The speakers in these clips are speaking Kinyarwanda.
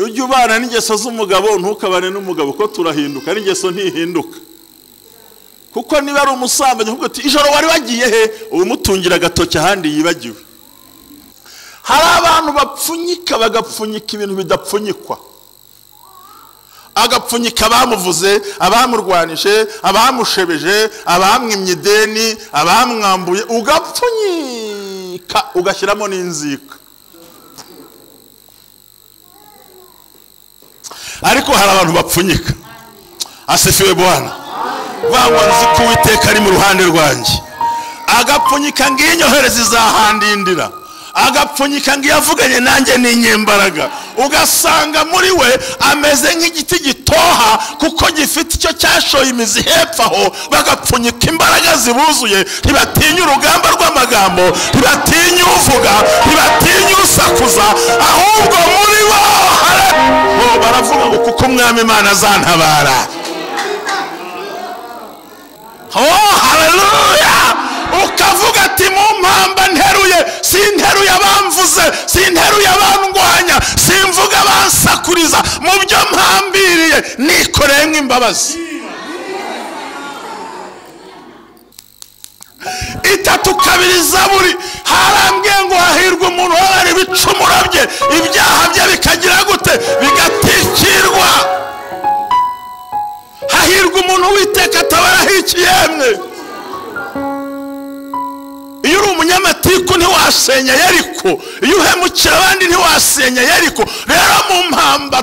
Ujye ubana n'ingeso z'umugabo, ntukabane n'umugabo ko turahinduka, n'ingeso ntihinduka. Kuko niba ari umusambanyi uvuga uti ijoro wari wagiye he, umutungira agatoki ahandi yibagiwe. Hari abantu bapfunyika bagapfunyika ibintu bidapfunyikwa. Agapfunyika abamuvuze, abamurwanije, abamushebeje, abamwimye ideni, abamwambuye, ugapfunyika ugashyiramo n'inzika. Ariko hari abantu bapfunyika. Asifiwe Bwana. Bangwa nzi ko Uwiteka ari mu ruhande rwanjye. Agapfunyika nginyohereza izahandindira. Agapfunyika ngiyavuganye nanjye n'inyembaraga. Ugasanga muri we ameze nk'igiti gitoha kuko gifite icyo cyashoye imizi hepfo aho, bagapfunyika imbaraga zibuzuye. Ntibatinya urugamba rw'amagambo, ntibatinya uvuga, ntibatinya usakuza, ahubwo muri bo baravuga ngo kuko Umwami Imana azantabara. Oh, haleluya! Ukavuga ati mu mpamba nteruye, sinteruye abamvuze, sinteruye abandwanya, simvuga abansakuriza, mu byo mpambiriye nikoreye nk'imbabazi. 3:2 Zaburi harambwiye ngo hahirwa umuntu wabara ibicumuro bye, ibyaha bye bikagira gute? Bigatikirwa. Hahirwa umuntu Uwiteka atabaraho ikiyemwe. Iyo uri umunyamatiku ntiwasenya Yeriko, iyo uhemukira abandi ntiwasenya Yeriko. Rero mu mpamba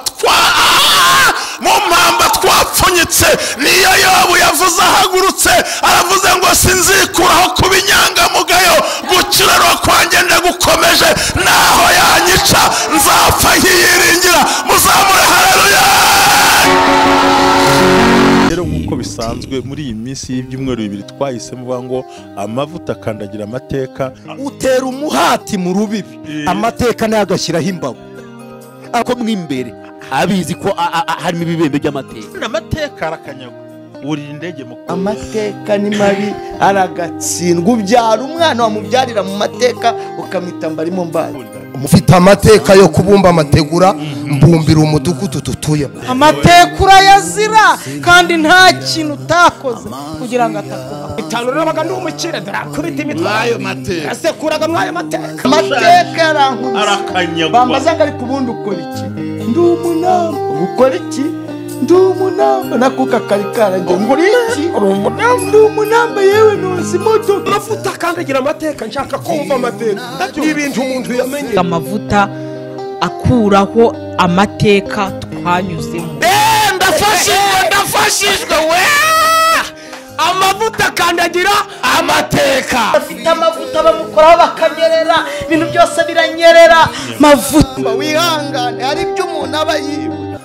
twapfunyitse, niyo Yobu yavuze ahagurutse, aravuze ngo sinzikuraho kuba inyangamugayo, gukiranuka kwanjye ndagukomeje, naho yanyica nzapfa nkiyiringira. Muzamure haleluya. Rero nk'uko bisanzwe muri iyi minsi y'ibyumweru bibiri twahisemo ngo amavuta akandagira amateka. Utera umuhati mu rubibi, amateka nayo agashyiraho imbago. Ako mwimbere abizi ko harimo ibibembe by'amateka. Amateka arakanyagwa, urira indege mu amateka ni mabi, aragatsindwa. Ubyara umwana wamubyarira mu mateka ukamwita mbarimo mbaye. Mufite amateka yo kubumba amategura, mbumbira umudugudu dutuye. Amateka urayazira kandi nta kintu utakoze kugira ngo atakuba. Itanu nabaga ndi umukire, ndakubita imitwe ayo mateka, asekuraga mwayo mateka. Amateka yarankubise, arakanyagwa. Bambaza ngo ariko ubundi ukora iki? Ndi umunamba. Ukora iki? Ndi umunamba. Nakuka kari karangiye. Nguri iki? Ndi umunamba yewe noza imodoka. Amavuta akandagira amateka, nshaka kumva amateka. Ibintu umuntu yamenye. Amavuta akuraho amateka twanyuzemo. Ndafashijwe, ndafashijwe we. Amavuta akandagira amateka. Afite amavuta bamukoraho bakanyerera, ibintu byose biranyerera. Mavuta wihangane, hari ibyo umuntu aba yibuka.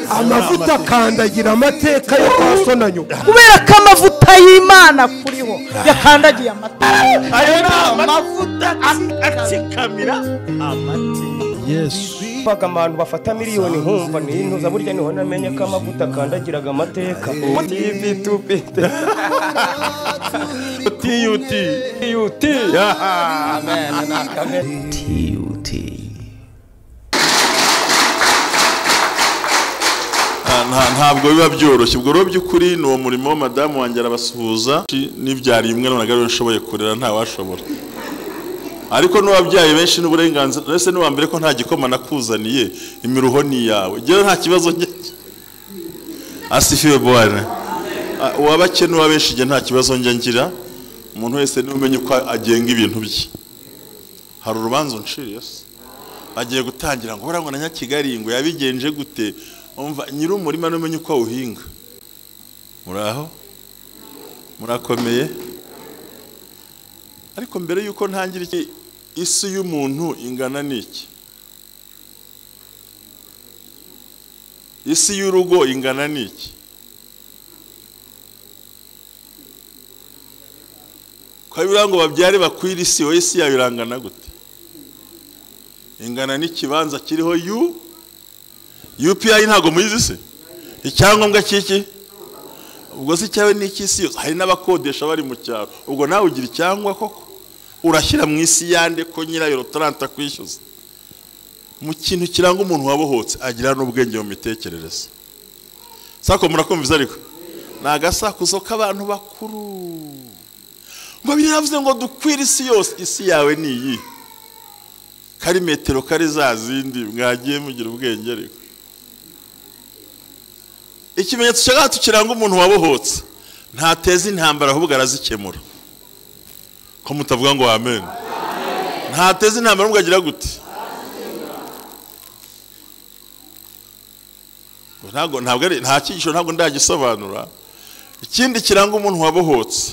Amavuta akandagira amateka yo kwa so na nyoko. Kubera ko amavuta y'Imana kuriho yakandagiye amateka. Ayo ni amavuta atsikamira amateka. Yesu. Baga abantu bafata miliyoni nkumva nintuza, burya niho namenye ko amavuta akandagiraga amateka. TV 2 TUT TUT. Amen na TUT. Ntabwo biba byoroshye. Ubwo rero by'ukuri ni uwo murimo madamu wanjye arabasuhuza, n'ibyari imwe nabonaga ariwe nshoboye kurera ntawashobora. Ariko n'uwabyaye benshi n'uburenganzira, ese n'uwa mbere ko nta gikoma nakuzaniye, imiruho ni yawe. Njyewe nta kibazo njye. Asifiwe Bwana. Uwabake n'uwa benshi njye nta kibazo njye ngira. Umuntu wese niwe umenya uko agenga ibintu bye. Hari urubanza unciriye se, agiye gutangira ngo burangwa na Nyakigali ngo yabigenje gute? Umva nyiri umurima n'umenye uko awuhinga. Muraho? Murakomeye? Ariko mbere yuko ntangira iki, isi y'umuntu ingana n'iki? Isi y'urugo ingana n'iki? Kwa birango babyare bakwira isi, wowe isi yawe irangana gute? Ingana n'ikibanza kiriho U UPI ntago muyizi se? Icyangombwa cyiki? Ubwo se cyawe n'iki isi yose? Hari n'abakodesha bari mu cyaro. Ubwo nawe ugira icyangwa koko? Urashyira mu isi yande ko nyirayo rotaranta kwishyuza. Mu kintu kiranga umuntu wabohotse agira n'ubwenge mu mitekerereze. Sako murakumviza ariko ni agasakuzo k'abantu bakuru. Ngo biravuze ngo dukwire isi yose, isi yawe ni iyi kari metero kari za zindi, mwagiye mugira ubwenge. Ariko ikimenyetso cya gatatu kiranga umuntu wabohotse, ntateza intambara ahubwo arazikemura. Ko mutavuga ngo amen? Ntateza intambara ahubwo agira gute? Ntabwo ari nta cyigisho, ntabwo ndagisobanura. Ikindi kiranga umuntu wabohotse,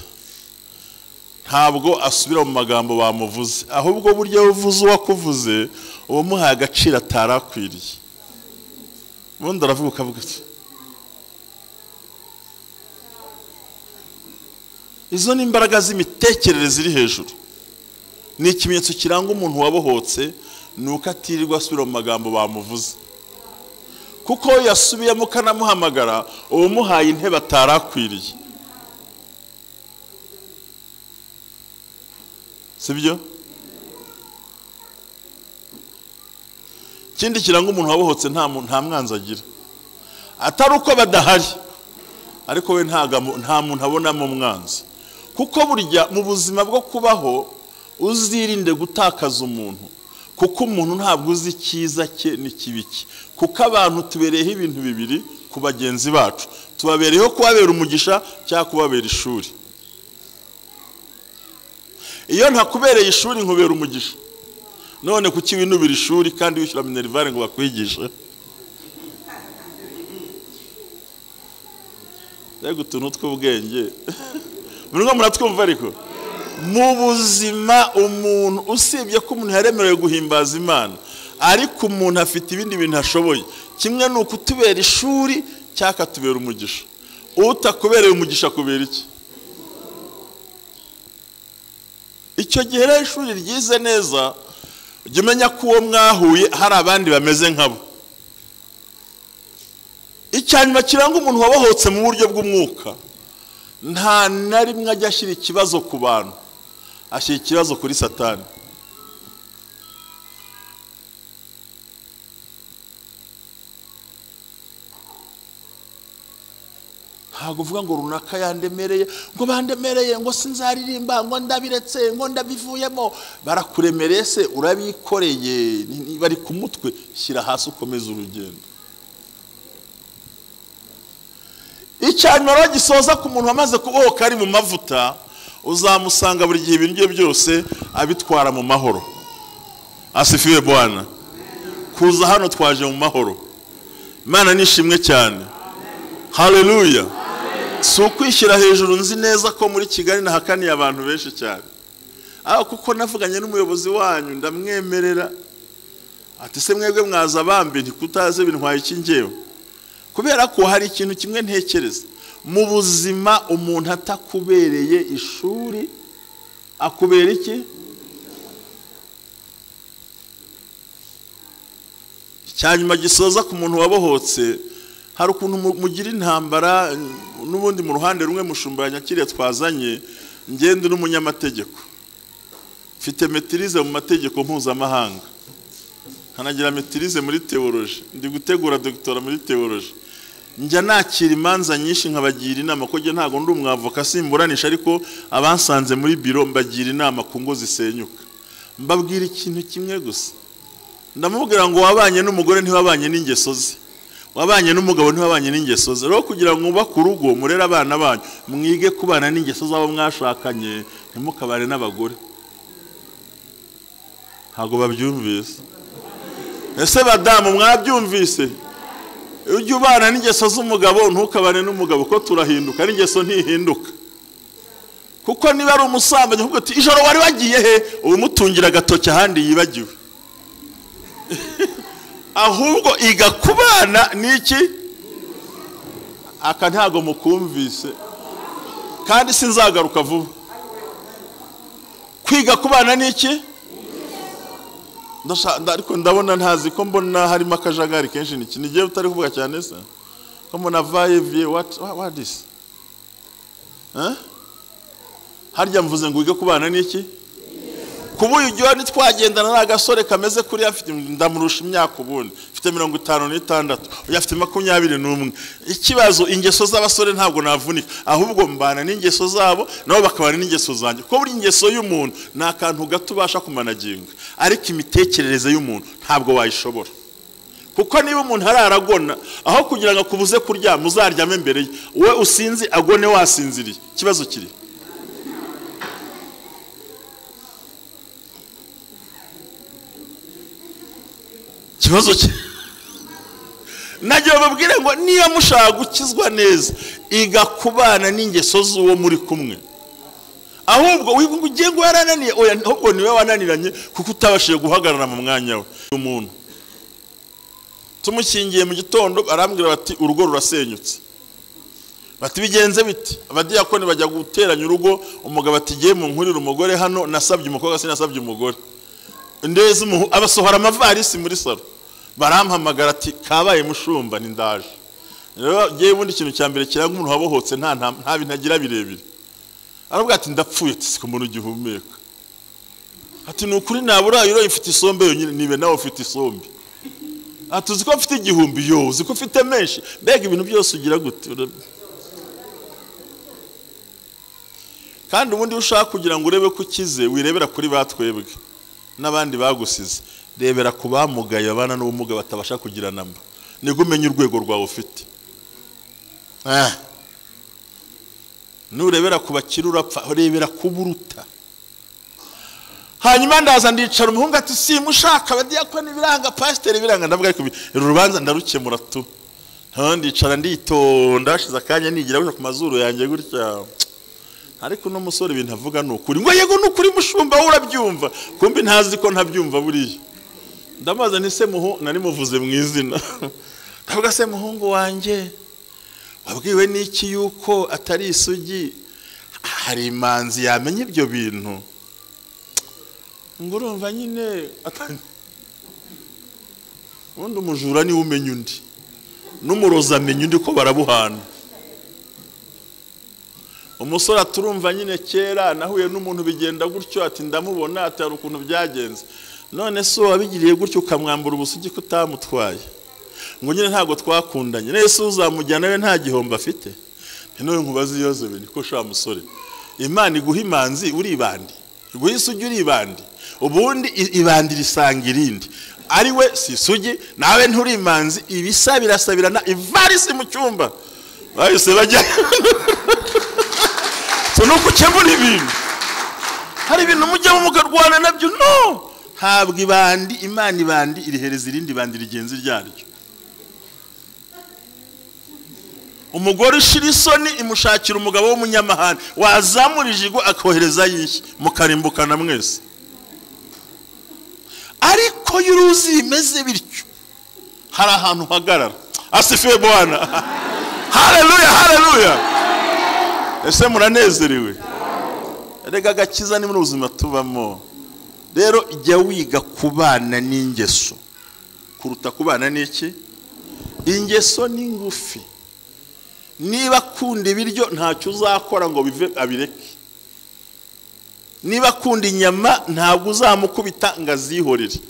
ntabwo asubira mu magambo bamuvuze, ahubwo buryo uvuze uwakuvuze uwamuhaye agaciro atarakwiriye. Ubundi aravuga ukavuga ati izo ni imbaraga z'imitekerereze iri hejuru. Ni ikimenyetso kiranga umuntu wabohotse, ni uko atirirwa asubira mu magambo bamuvuze, kuko yasubiyemo kanamuhamagara uwamuhaye intebe atarakwiriye. Sibyo? Ikindi kiranga umuntu wabohotse, nta mwanzi agira, atari uko badahari, ariko we nta muntu abonamo umwanzi. Kuko burya mu buzima bwo kubaho uzirinde gutakaza umuntu, kuko umuntu ntabwo uzi icyiza cye n'ikibi cye. Kuko abantu tubereyeho ibintu bibiri ku bagenzi bacu, tubabereyeho kubabera umugisha cyangwa kubabera ishuri. Iyo ntakubereye ishuri nkubera umugisha. None kuki winubira ishuri kandi wishyura minerivare ngo bakwigishe? Mbega utuntu tw'ubwenge. Murimo muratwumva ariko? Mu buzima umuntu usibye ko umuntu yaremerewe guhimbaza Imana, ariko umuntu afite ibindi bintu ashoboye. Kimwe ni ukutubera ishuri cyangwa akatubera umugisha. Utakubereye umugisha kubera iki? Icyo gihe rero ishuri ryize neza, ujya umenya ko uwo mwahuye hari abandi bameze nkabo. Icyanyuma kiranga umuntu wabohotse mu buryo bw'umwuka, nta na rimwe ajya ashyira ikibazo ku bantu, ashyira ikibazo kuri Satani. Ntabwo uvuga ngo runaka yandemereye, ngo bandemereye, ngo sinzaririmba, ngo ndabiretse, ngo ndabivuyemo. Barakuremereye se urabikoreye, bari ku mutwe, shyira hasi ukomeze urugendo. Icyanyuma rero gisoza ku muntu wamaze kubohoka ari mu mavuta, uzamusanga buri gihe ibintu bye byose abitwara mu mahoro. Asifiwe Bwana. Kuza hano twaje mu mahoro. Imana nishimwe cyane. Haleluya. Si ukwishyira hejuru, nzi neza ko muri Kigali nahakaniye abantu benshi cyane, aho kuko navuganye n'umuyobozi wanyu ndamwemerera, ati se mwebwe mwaza bambi ntikutaze bintwaye iki ngewe? Kubera ko hari ikintu kimwe ntekereza mu buzima, umuntu atakubereye ishuri akubera iki? Icyanyuma gisoza ku muntu wabohotse, hari ukuntu mugira intambara n'ubundi mu ruhande rumwe mushumba nyakiriye twazanye, ngende n'umunyamategeko, mfite metirize mu mategeko mpuzamahanga, nkanagira metirize muri teoloji, ndi gutegura doctora muri teoloji. Njya nakira imanza nyinshi nkabagira inama, ko njye ntago ndi umwavoka simburanisha, ariko abansanze muri biro mbagira inama ku ngo zisenyuka. Mbabwira ikintu kimwe gusa, ndamubwira ngo wabanye n'umugore ntiwabanye n'ingeso ze, wabanye n'umugabo ntiwabanye n'ingeso ze. Rero kugira ngo mwubake urugo murere abana banyu, mwige kubana n'ingeso z'abo mwashakanye, ntimukabane n'abagore. Ntabwo babyumvise. Ese badamu mwabyumvise? Ujye ubana n'ingeso z'umugabo ntukabane n'umugabo, ko turahinduka, n'ingeso ntihinduka. Kuko niba ari umusambanyi uvuga uti ijoro wari wagiye he, umutungira agatoki ahandi yibagiwe. Ahubwo iga kubana n'iki? Aka ntago mukumvise, kandi sinzagaruka vuba. Kwiga kubana n'iki? Ariko ndabona ntazi ko mbona harimo akajagari kenshi. Niki nigiye utari kuvuga cyane se ko mbona vaye what is harya mvuze ngo wige kubana n'iki? Kuba uyu John twagendana n'agasore kameze kuri afite ndamurusha imyaka ubundi mfite 56 uyu afite 21. Ikibazo ingeso z'abasore ntabwo navunika, ahubwo mbana n'ingeso zabo nabo bakabana n'ingeso zanjye. Ko buri ingeso y'umuntu ni akantu gato ubasha kumanaginga, ariko imitekerereze y'umuntu ntabwo wayishobora. Kuko niba umuntu araragona aho kugira ngo akubuze kuryama uzaryame mbere ye, we usinzi agone wasinziriye, ikibazo kiri kibazo cye. Nagiye babwire ngo niba mushaka gukizwa neza iga kubana n'ingeso z'uwo muri kumwe. Ahubwo ugiye ngo yarananiye, oya ahubwo niwe wananiranye kuko utabashije guhagarara mu mwanya we. Umuntu tumukingiye mu gitondo arambwira bati urugo rurasenyutse. Bati bigenze biti? Abadiyakoni bajya guteranya urugo, umugabo ati giye mu nkurira umugore hano nasabye umukobwa sinasabye umugore. Ndeze abasohora amavarisi muri salo. Barampamagara ati kabaye mushumba ni ndaje. Rero giye bundi kintu cya mbere kiranga umuntu wabohotse nta nta bintagira birebire. Aravuga ati ndapfuye ati siko umuntu ugihumeka. Ati nukuri nabura yiro ifite isombe yonyine nibe nawe ufite isombe. Ati uzi ko mfite 1000 yo uzi ko mfite menshi, mbega ibintu byose ugira gute? Kandi ubundi ushaka kugira ngo urebe ko ukize wirebera kuri batwebwe n'abandi bagusize, rebera ku bamugaye abana n'ubumuga batabasha kugira namba, nibwo umenya urwego rwawe ufite. Nurebera ku bakiri urapfa, rebera ku buruta. Hanyuma ndaza ndicara umuhungu ati simushaka abadiyakoni biranga pasiteri biranga, ndavuga ariko urubanza ndarukemura tu. Ndicara nditonda hashize akanya nigira gutya ku mazuru yanjye gutya. Ariko no musore ibintu avuga nukuri ngo yego nukuri mushumba wowe urabyumva, kumbi ntazi ko ntabyumva buriya. Ndamaza nti se muhu nari muvuze mu izina. Ndavuga se muhungu wanjye wabwiwe n'iki yuko atari isugi? Hari imanzi yamenye ibyo bintu ngo urumva nyine ubundi umujura niwe umenya undi n'umuroza amenya undi ko barabuhana. Umusore aturumva nyine kera nahuye n'umuntu bigenda gutyo ati ndamubona ati hari ukuntu byagenze. None so wabigiriye gutyo ukamwambura ubusugi ko utamutwaye ngo nyine ntago twakundanye, nese uzamujyana we nta gihombo afite. None nkubaze ibibazo bini ko sha musore, Imana iguha imanzi uribandi, iguha isugi uribandi, ubundi ibandi risanga irindi, ari we si isugi nawe nturi imanzi, ibisa birasabirana ivarisi mu cyumba bahise bajya. So nuko ukemura ibintu, hari ibintu mujya mukarwana nabyo no ntabwo ibandi Imana ibandi irihereza irindi bandi rigenzi ryaryo. Umugore ushira isoni imushakira umugabo w'umunyamahane wazamura ijigo akohereza yishye mukarimbukana mwese. Ariko y'uruzi bimeze bityo hari ahantu hagarara. Asifiwe Bwana. Haleluya, haleluya. Ese muranezerewe? Erega agakiza ni muri ubuzima tubamo. Rero jya wiga kubana n'ingeso kuruta kubana n'iki? Ingeso ni ngufi. Niba akunda ibiryo ntacyo uzakora ngo bive abireke. Niba akunda inyama ntabwo uzamukubita ngo azihorere,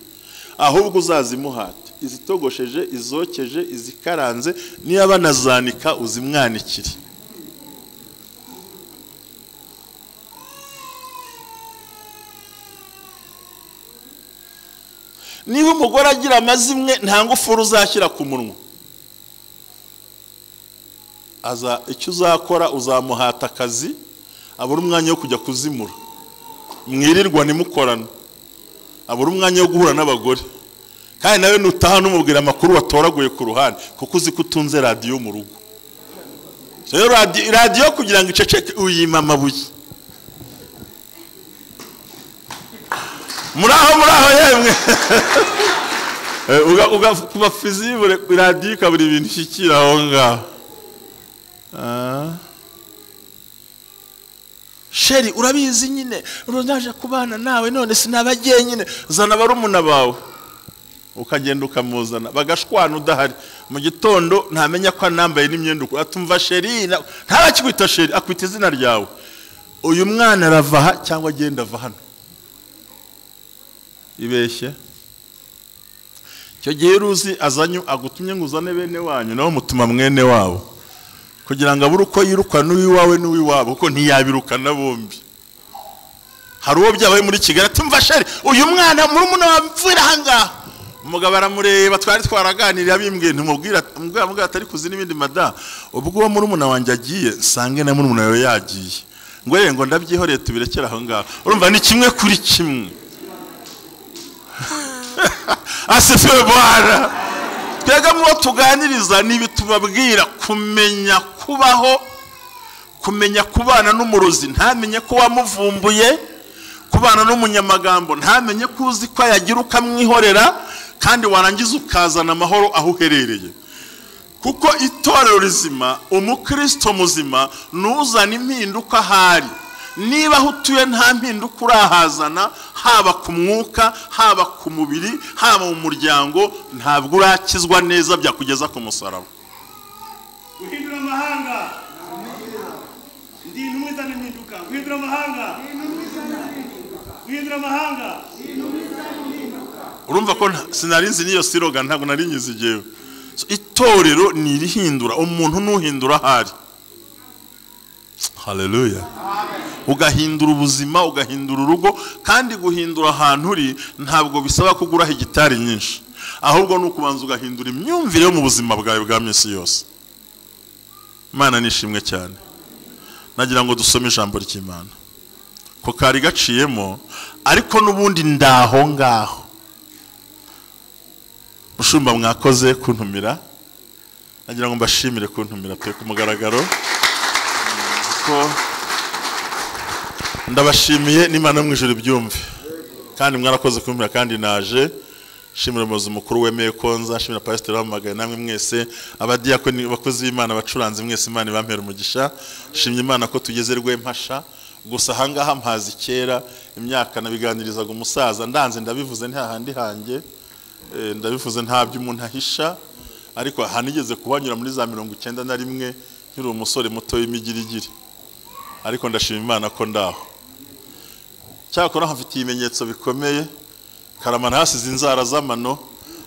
ahubwo uzazimuhate, izitogosheje, izokeje, izikaranze, niba banazanika uzimwanikire. Niba umugore agira amazimwe nta ngufuri uzashyira ku munwa, aza icyo uzakora uzamuhata akazi abura umwanya wo kujya kuzimura, mwirirwa nimukorana, abura umwanya wo guhura n'abagore. Kandi nawe nutaha numubwira amakuru watoraguye ku ruhande kuko uzi ko utunze radiyo mu rugo. Rero radiyo kugira ngo iceceke uyima amabuye. Muraho muraho yemwe. Uga kuba fizibure radiyo ikabura ibintu ishyikira aho ngaho. Sheri urabizi nyine urunaje kubana nawe none sinabagiye nyine, zana barumuna bawe ukagenda ukamuzana bagashwana udahari. Mu gitondo ntamenya ko anambaye n'imyenda uko atumva sheri ntabakikwita sheri akwita izina ryawe. Uyu mwana arava aha cyangwa agenda ava hano. Ibeshye. Icyo gihe ruzi azanyu agutumye ngo uzane bene wanyu, nawe mutuma mwene wabo kugira ngo abure uko yiruka n'uwiwawe n'uwiwabo, kuko ntiyabirukana bombi. Hari uwo byabaye muri Kigali ati mva sheri, uyu mwana murumuna wamvira ahangaha. Umugabo aramureba, twari twaraganiriye abimbwiye, ntimubwira mubwira atari kuzi n'ibindi mada, ubwo uwo murumuna wanjye agiye nsange na murumuna wawe yagiye, ngo yeye ngo ndabyihoreye tubirekere aho ngaho. Urumva ni kimwe kuri kimwe. Asifiwe Bwana. Twebwe mu bo tuganiriza ni bitubabwira kumenya kubaho, kumenya kubana n'umurozi ntamenye ko wamuvumbuye, kubana n'umunyamagambo ntamenye ko uzi ko yagira ukamwihorera, kandi warangiza ukazana amahoro aho uherereye. Kuko itorero rizima, umukristo muzima nuzana impinduka ahari. Niba aho utuye nta mpinduka urahazana, haba ku mwuka, haba ku mubiri, haba mu muryango, ntabwo urakizwa neza byakugeza ku musaraba. Guhindura amahanga. Ndi intumwa izana impinduka. Guhindura amahanga. Guhindura amahanga. Urumva ko sinarinzi niyo siroga, ntabwo nari nyizi jewe. Itorero ni irihindura umuntu, nuhindura ahari. Haleluya. Ugahindura ubuzima, ugahindura urugo, kandi guhindura ahantu uri ntabwo bisaba kugura hegitari nyinshi, ahubwo ni ukubanza ugahindura imyumvire yo mu buzima bwawe bwa minsi yose. Imana nishimwe cyane. Nagira ngo dusome ijambo ry'Imana ko kari gaciyemo, ariko n'ubundi ndaho ngaho. Mushumba mwakoze kuntumira, nagira ngo mbashimire kuntumira pe ku mugaragaro, ko ndabashimiye n'Imana mu ijuru byumve. Kandi mwarakoze kuntumira, kandi naje shimira umuyobozi mukuru wemeye konza, shimira pastor bamagaye, namwe mwese abadiyakoni, abakozi b'Imana, abacuranzi mwese, Imana ibampera umugisha. Shimye Imana ko tugeze Rwempasha. Gusa ahangaha mpazi kera imyaka nabiganirizaga umusaza, ndanze ndabivuze nta handi hanjye, ndabivuze ntabyo umuntu ahisha, ariko hanigeze kuhanyura muri za 91 nkiri umusore muto w'imigirigiri, ariko ndashima Imana ko ndaho. Cyakora hafite ibimenyetso bikomeye. Karama ntasize inzara z'amano,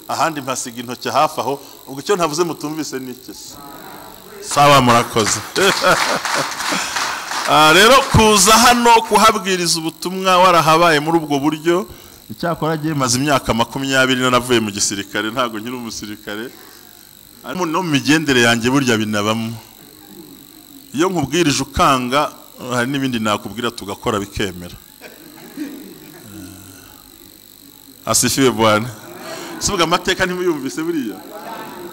ahandi mpasiga intoki hafi aho. Ubwo icyo ntavuze mutumvise ni iki? Sawa, murakoze. Rero kuza hano kuhabwiriza ubutumwa warahabaye muri ubwo buryo, icyakora agiye maze imyaka 20 naravuye mu gisirikare, ntago nkiri umusirikare, ariko no mu migendere yanjye burya binabamo. Iyo nkubwirije ukanga, hari n'ibindi nakubwira tugakora bikemera. Asifiwe Bwana. Sivuga amateka ntimuyumvise buriya,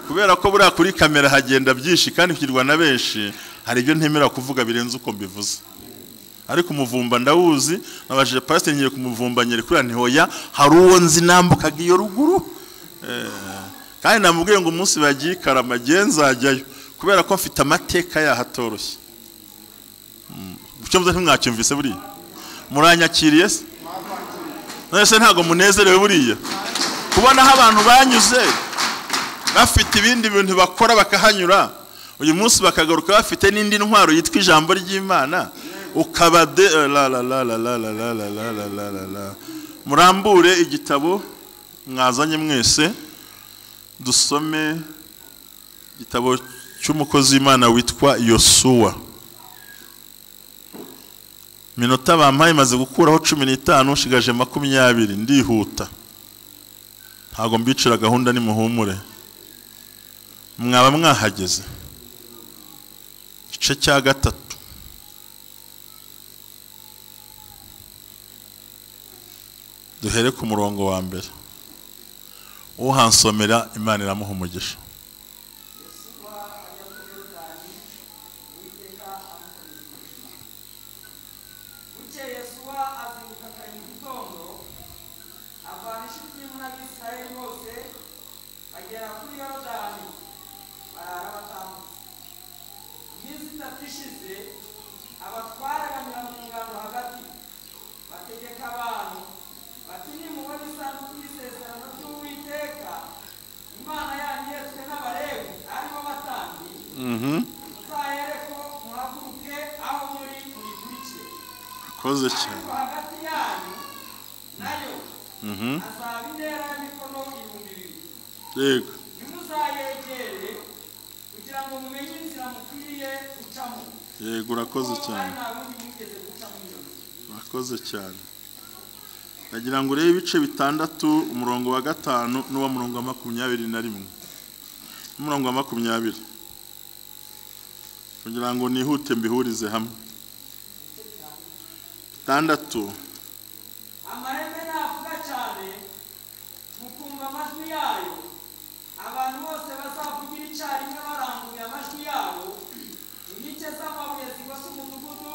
kubera ko buriya kuri kamera hagenda byinshi kandi kirwa na benshi, hari ibyo ntemera kuvuga birenze uko mbivuze. Ariko umuvumba ndawuzi, nabajije pastor ngiye kumuvumba nyere kuriya ntihoya, hari uwo nzi nambukaga iyo ruguru. Kandi namubwiye ngo umunsi bagiye Karama nzajyayo, kubera ko mfite amateka yahatoroshye. Icyo mvuze ntimwacyumvise buriya. Muranyakiriye se? None ntago munezerewe buriya kubona aho abantu banyuze bafite ibindi bintu bakora bakahanyura, uyu munsi bakagaruka bafite n'indi ntwaro yitwa ijambo ry'Imana. Ukaba de la la la la la la la la la la la la. Murambure igitabo mwazanye mwese, dusome igitabo cy'umukozi w'Imana witwa Yosuwa. Minota bampaye maze gukuraho 15, nshigaje 20, ndihuta. Ntago mbicira gahunda, ni muhumure. Mwaba mwahageze. Igice cya 3. Duhere ku murongo wa mbere. Uhansomera Imana iramuha umugisha. Koze cyane. Hagati yanyu nayo Azaba intera y'imikono 2000. Yego. Ntimuzayegere kugira ngo mumenye inzira mukwiriye gucamo. Yego, urakoze cyane. Nta wundi mwigeze guca muri iyo nzira. Urakoze cyane. Ndagira ngo urebe ibice 6 umurongo wa 5 n'uwa murongo wa 21. Umurongo wa 20. Kugira ngo nihute mbihurize hamwe. 6. Amahembe navuga cyane mukumva amajwi yayo, abantu bose bazavugira icyarimwe baranguye amajwi yabo, inkike z'amabuye zigose umudugudu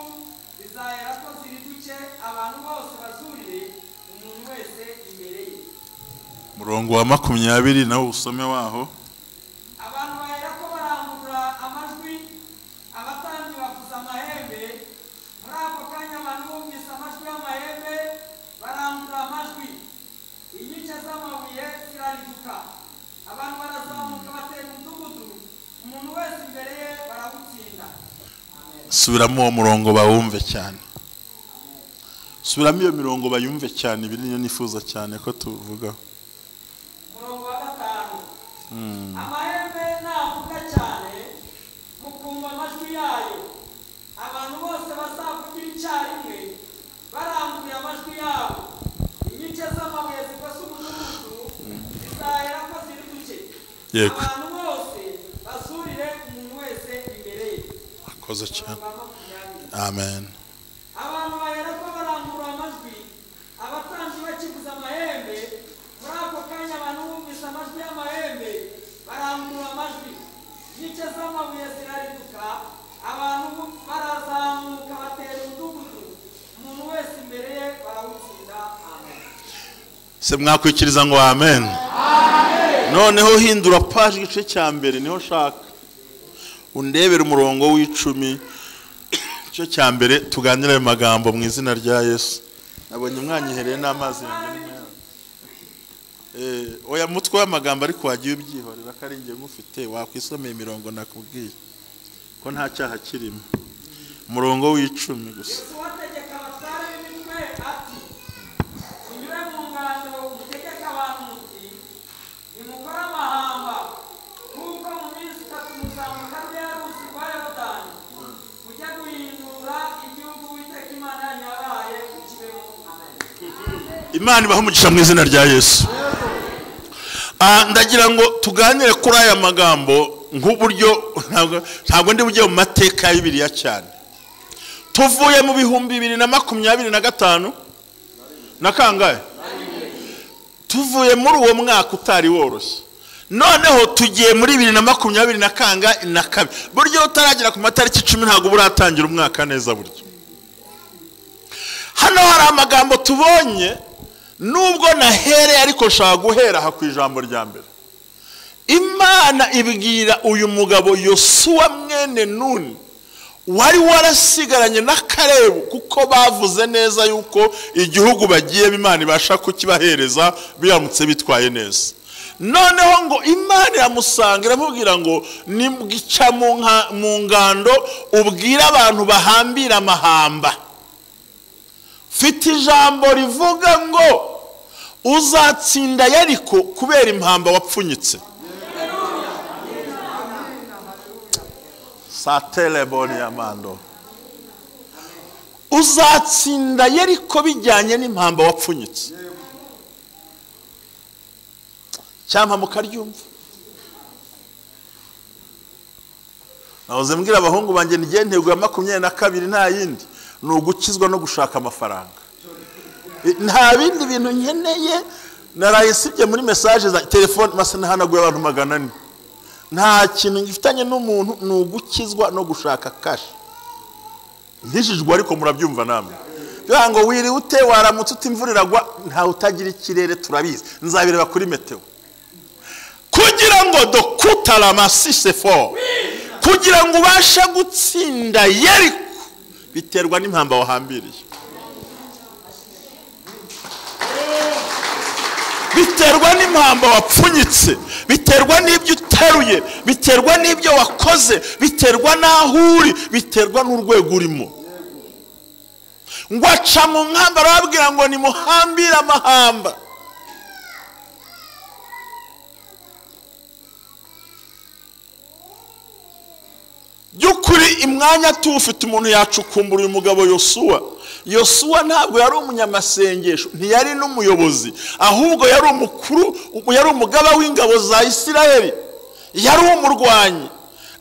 zizahera ko ziriduke, abantu bose bazurire umuntu wese imbere ye. Murongo wa 20 nawo usome waho. Abantu bahera ko barangurura amajwi, abatambyi bavuza amahembe. Muri ako kanya abantu bumvise amajwi y'amahembe barangurura amajwi, inkike z'amabuye zirariduka, abantu barazamuka batera umudugudu, umuntu wese imbere ye barawutsinda. Subiramo uwo murongo bawumve cyane. Subiramo iyo mirongo bayumve cyane, ibi niyo nifuza cyane ko tuvuga. Umurongo wa 5. Amahembe navuga cyane mukumva amajwi yayo, abantu bose bazavugira icyarimwe baranguye amajwi yabo, inkike z'amabuye zigose umudugudu zizahera ko ziriduke. Yego. Abantu bose bazurire umuntu wese imbere ye. Akoze cyane. Umurongo wa 20. Amen. Abantu bahera ko barangurura amajwi, abatambyi bakivuza amahembe. Muri ako kanya abantu bumvise amajwi y'amahembe barangurura amajwi, inkike z'amabuye zirariduka, abantu barazamuka batera umudugudu, umuntu wese imbere ye barawutsinda. Amen. Se mwakwikiriza ngo amen. Noneho hindura page igice cya mbere niho shaka. Undebere umurongo w'10 igice cya mbere tuganire ayo magambo mu izina rya Yesu. Nabonye umwanyihereye n'amazi yanjye n'imwe. Oya mutwe w'amagambo ariko wagiye ubyihorera ko ari ngiye ngufite wakwisomeye imirongo nakubwiye ko nta cyaha kirimo. Umurongo w'10 gusa. Yesu wategeka abatware b'imitwe ati munyure mu ngando mutegeke abantu muti nimukore amahamba, kuko mu minsi 3 muzamuka ruriya ruzi rwa Yorodani mujye guhindura igihugu Uwiteka Imana yanyu yabahaye mukibemo. Amen. Imana ibahe umugisha mu izina rya Yesu. Ndagira ngo tuganire kuri aya magambo nk'uburyo ntabwo ndi bujye mu mateka ya Bibiliya cyane. Tuvuye mu 2025 na kangahe? Tuvuye muri uwo mwaka utari woroshye. Noneho tugiye muri 2022. Buryo utaragera ku matariki 10 ntabwo buratangira umwaka neza buryo. Hano hari amagambo tubonye nubwo nahereye ariko nshaka guhera aha ku ijambo rya mbere. Imana ibwira uyu mugabo Yosuwa mwene Nuni wari warasigaranye na Kalebu, kuko bavuze neza yuko igihugu bagiye Imana ibasha kukibahereza biramutse bitwaye neza. Noneho ngo Imana iramusanga iramubwira ngo nimwica mu ngando ubwira abantu bahambira amahamba. Mfite ijambo rivuga ngo uzatsinda Yeriko kubera impamba wapfunyitse. Sateleboni amando. Uzatsinda Yeriko bijyanye n'impamba wapfunyitse. Cyampa mukaryumva. Nahoze mbwira abahungu banjye ngiye ntego ya 22 nta yindi ni ugukizwa no gushaka amafaranga. Nta bindi bintu nkeneye. Naraye sibye muri message za telefone masa nahanaguye abantu 400. Nta kintu ngifitanye n'umuntu ni ugukizwa no gushaka cash. Nkijijwe ariko murabyumva namwe. Bivuga ngo wiri ute waramutse utimvura iragwa nta utagira ikirere turabizi. Nzabireba kuri meteo. Kugira ngo dokutala masise for. Kugira ngo ubashe gutsinda Yeriko biterwa n'impamba wahambiriye. Biterwa n'impamba wapfunyitse, biterwa n'ibyo uteruye, biterwa n'ibyo wakoze, biterwa n'aho uri, biterwa n'urwego urimo. Ngo aca mu nkamba arababwira ngo nimuhambire amahamba. By'ukuri imwanya tuwufite umuntu yacukumbura uyu mugabo Yosuwa. Yosuwa ntabwo yari umunyamasengesho, ntiyari n'umuyobozi, ahubwo yari umukuru, yari umugaba w'ingabo za Isirayeli, yari umurwanyi.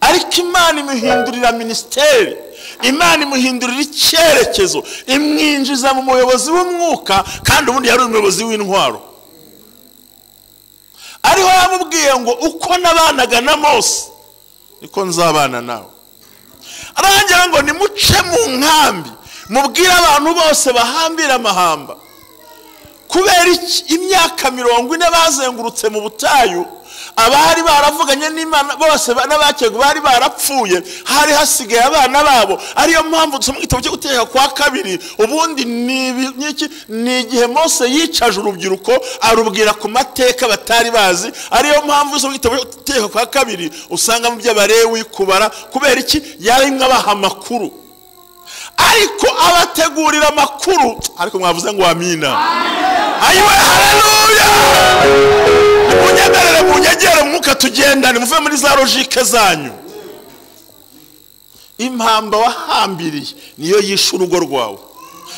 Ariko Imana imuhindurira minisiteri, Imana imuhindurira icyerekezo, imwinjiza mu muyobozi w'umwuka, kandi ubundi yari umuyobozi w'intwaro. Ariho yamubwiye ngo uko nabanaga na Mose niko nzabana nawe. Arangira ngo nimuce mu nkambi mubwire abantu bose bahambira amahamba. Kubera imyaka 40 bazengurutse mu butayu, abari baravuganye n'Imana bose n'abakego bari barapfuye, hari hasigaye abana babo. Ariyo mpamvu dusoma igitabo cyo Gutegeka kwa Kabiri, ubundi ni igihe Mose yicaje urubyiruko arubwira ku mateka batari bazi. Ariyo mpamvu dusoma igitabo cyo Gutegeka kwa Kabiri usanga mu by'Abalewi kubara, kubera iki? Yarimwe abaha amakuru, ariko abategurira amakuru. Ariko mwavuze ngo amina. Ayiwe, haleluya. Munyemerere, munyegere umwuka tugendane, muve muri za logique zanyu. Impamba wahambiriye niyo yishe urugo rwawe.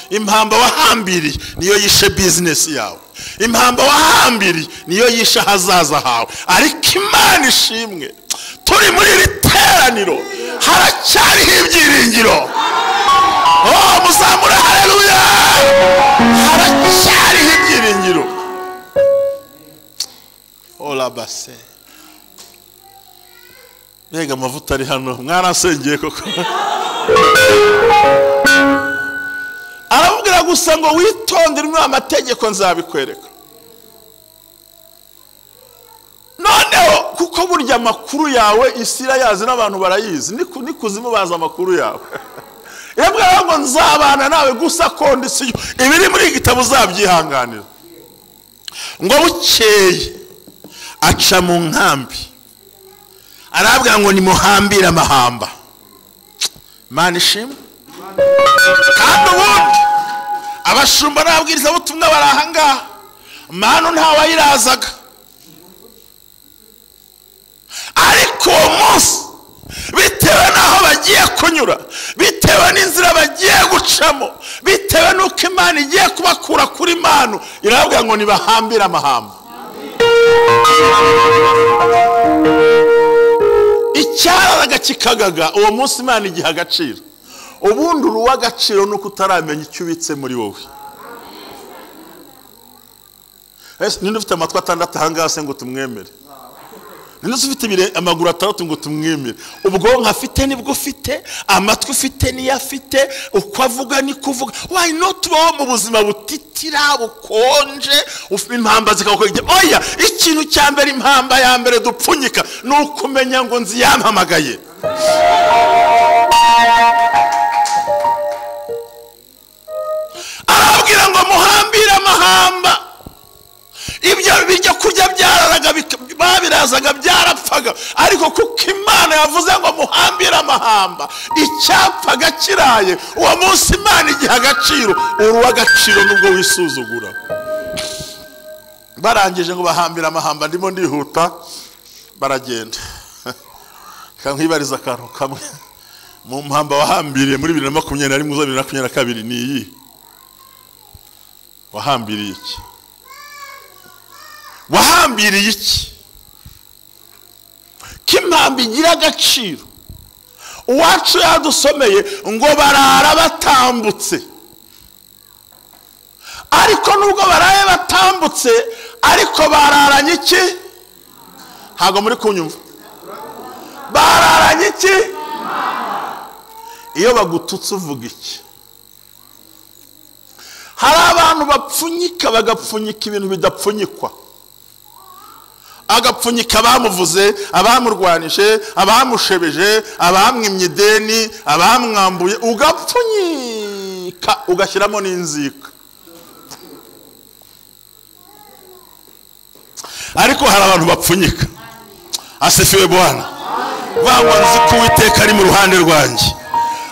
Impamba wahambiriye niyo yishe business yawe. Impamba wahambiriye niyo yishe ahazaza hawe. Ariko Imana ishimwe, turi muri iri teraniro haracyariho ibyiringiro. Oh, muzamure haleluya. Haracyariho ibyiringiro. Ola base. Mbega amavuta ari hano, mwarasengeye koko. Aramubwira gusa ngo witondere imwe amategeko nzabikwereka. Noneho kuko burya amakuru yawe isi irayazi n'abantu barayizi, nikuzimu baza amakuru yawe. Yabwira ngo nzabana nawe gusa kondisiyo ibiri muri igitabo uzabyihanganira. Ngo bukeye aca mu nkambi, arabwira ngo nimuhambire amahamba. Imana ishimwe. Kandi ubundi abashumba n'ababwirizabutumwa bari aha ngaha, manu ntawayirazaga. Ariko uwo munsi bitewe n'aho bagiye kunyura, bitewe n'inzira bagiye gucamo, bitewe n'uko Imana igiye kubakura kuri manu, irabwira ngo nibahambire amahamba. Icyararaga kikagaga, uwo munsi Imana igiha agaciro. Ubundi uruwa agaciro nuko utaramenya icyo ubitse muri wowe. Ninde ufite amatwi 6 aha ngaha se ngo tumwemere? Ninde ufite amaguru 6 ngo tumwemere? Ubwonko afite nibwo ufite, amatwi ufite niyo afite, uko avuga niko uvuga. Why not ubaho mu buzima butitira bukonje, impamba zikakujya? Oya, ikintu cya mbere, impamba ya mbere dupfunyika ni ukumenya ngo nzi yampamagaye. Arabwira ngo muhambire amahamba. Ibyo bijya kurya byararaga, babirazaga byarapfaga, ariko kuko Imana yavuze ngo muhambire amahamba, icyapfaga kiraye. Uwo munsi Imana igiha agaciro, uruwa agaciro nubwo wisuzugura. Barangije ngo bahambire amahamba, ndimo ndihuta, baragenda. Nkwibariza akantu kamwe mu mpamba wahambiriye muri 2021 uza 2022 ni iyi wahambiriye iki? Wahambiriye iki? K'impamba igira agaciro. Uwacu yadusomeye ngo barara batambutse, ariko nubwo baraye batambutse, ariko bararanye iki? Ntabwo muri kunyumva. Bararanye iki? Iyo bagututse uvuga iki? Hari abantu bapfunyika, bagapfunyika ibintu bidapfunyikwa. Agapfunyika abamuvuze, abamurwanije, abamushebeje, abamwimye ideni, abamwambuye, ugapfunyika ugashyiramo n'inzika. Ariko hari abantu bapfunyika. Asifiwe Bwana. Bangwa nzi ko Uwiteka ari mu ruhande rwanjye.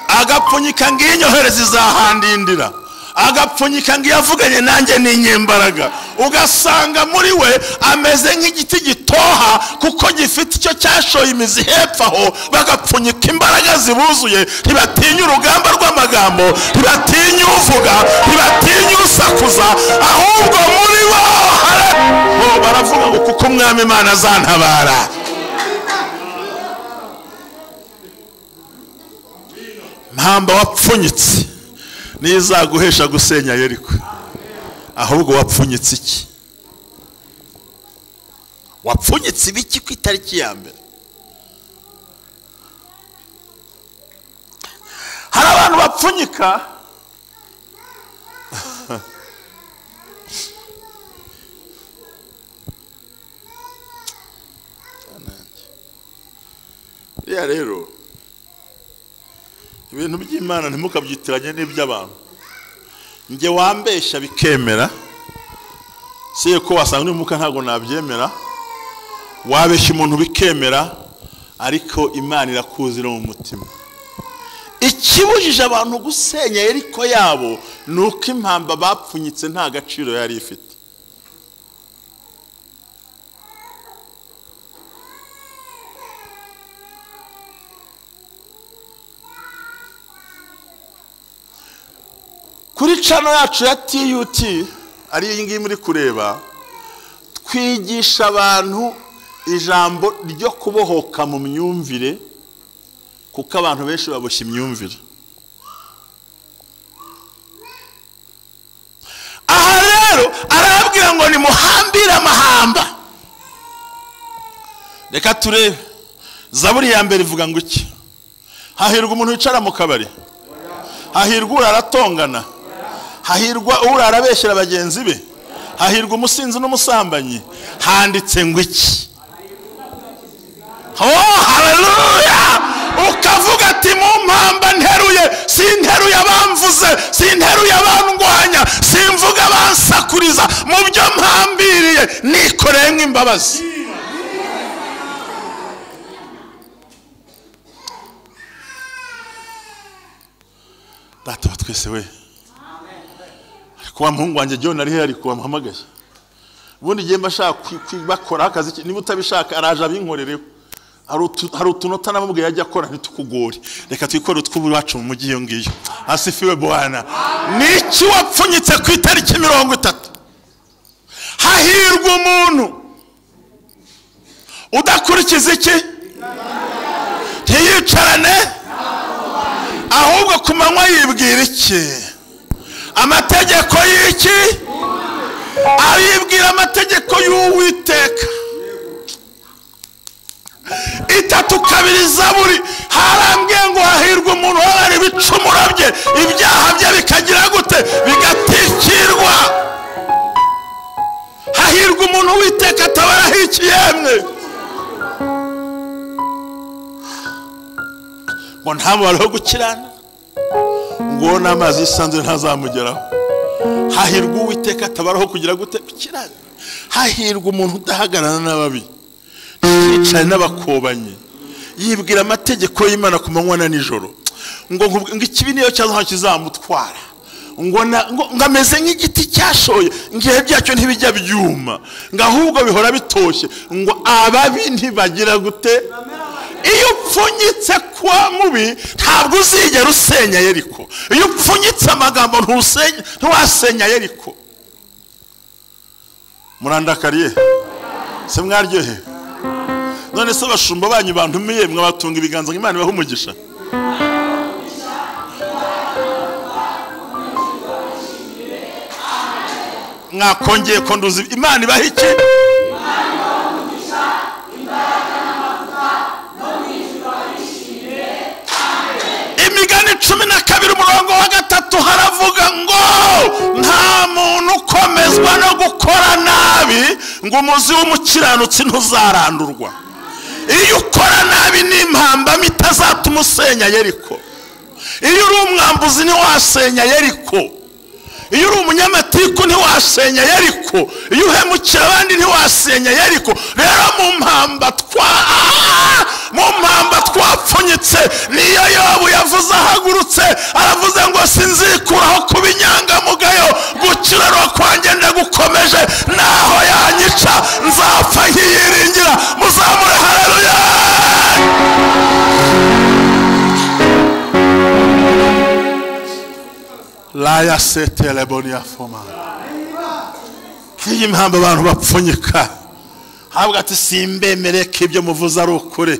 Agapfunyika nginyohereza izahandindira. Agapfunyika ngo yavuganye nanjye ni inyembaraga. Ugasanga muri we ameze nk'igiti gitoha kuko gifite icyo cyashoye imizi hepfo aho. Bagapfunyika imbaraga zibuzuye, ntibatinya urugamba rw'amagambo, ntibatinya uvuga, ntibatinya usakuza, ahubwo muri bo baravuga ngo kuko Umwami Imana azantabara. Mpamba wapfunyitse nizaguhesha gusenya Yeriko. Ahubwo wapfunyitse iki? Wapfunyitse ibiki ku itariki ya mbere? Hari abantu bapfunyika ya rero ibintu by'Imana ntimukabyitiranye n'iby'abantu. Nge wambesha bikemera, siye ko wasanga n'umuka ntago nabyemera. Wabesha umuntu bikemera, ariko Imana irakuzira mu mutima. Ikibujije abantu gusenya Yeriko yabo nuko impamba bapfunyitse nta gaciro yari ifite. Kuri channel yacu ya TUT ari iyi ngiyi muri kureba, twigisha abantu ijambo ryo kubohoka mu myumvire, kuko abantu benshi baboshye imyumvire. Aha rero arababwira ngo nimuhambire amahamba. Reka turebe Zaburi ya mbere ivuga ngo iki? Hahirwa umuntu wicara mu kabari, hahirwa uraratongana, hahirwa urarabeshyera bagenzi be, hahirwa umusinzi n'umusambanyi. Handitse ngo iki? Oh, haleluya! Ukavuga ati mu mpamba nteruye, sinteruye abamvuze, sinteruye abandwanya, simvuga abansakuriza, mu byo mpambiriye nikoreye nk'imbabazi. Data wa twese we, kuwa muhungu wanjye John ari hari kuwa muhamagaye. Ubundi giye mbashaka bakora akazi, niba utabishaka araje abinkorereho. Hari utunota namubwiye ajya akora ntitukugore. Reka twikore utw'ubu wacu mu mujyi iyo ngiyo. Asifiwe Bwana. Niki wapfunyitse ku itariki 30? Hahirwa umuntu udakurikiza iki? Ntiyicarane, ahubwo ku manywa yibwira iki? Amategeko y'iki? Aribwira amategeko y'Uwiteka. 3:2 Zaburi harambwiye ngo hahirwa umuntu wabara ibicumuro bye, ibyaha bye bikagira gute? Bigatikirwa. Hahirwa umuntu Uwiteka atabaraho ikiyemwe, ngo ntamubare gukirana, ngo n'amazi y'isanzure ntazamugeraho. Hahirwa Uwiteka atabaraho kugira gute? Gukirana. Hahirwa umuntu udahagararana n'ababi, yicaye n'abakobanyi, yibwira amategeko y'Imana ku manywa na nijoro. Ngo ikibi niyo cyaza kizamutwara, ngo ameze nk'igiti cyashoye, ngihe byacyo ntibijya byuma, ngo ahubwo bihora bitoshye, ngo ababi ntibagira gute? Iyo upfunyitse kwa mubi ntabwo uzigera usenya Yeriko. Iyo upfunyitse amagambo ntiwasenya Yeriko. Murandakariye se mwaryohe? None se abashumba banyu bantumiye mwabatunga ibiganza ngo Imana ibahe umugisha? Mwakongeye ko nduzi Imana ibahe iki? Imigani 12 umurongo wa 3 haravuga ngo nta muntu ukomezwa no gukora nabi, ngo umuzi w'umukiranutsi ntuzarandurwa. Iyo ukora nabi n'impamba itazatuma usenya Yeriko. Iyo uri umwambuzi ntiwasenya Yeriko. Iyo uri umunyamatiku ntiwasenya Yeriko. Iyo uhemukira abandi ntiwasenya Yeriko. Rero mu mpamba twapfunyitse, niyo Yobu yavuze ahagurutse aravuze ngo sinzikuraho kuba inyangamugayo. Gukiranuka kwanjye ndagukomeje, naho yanyica nzapfa nkiyiringira. Muzamure haleluya. Laya setele bonia foma. Iyi mpamvu abantu bapfunyika habwa ati simbemere ko ibyo muvuze ari ukuri,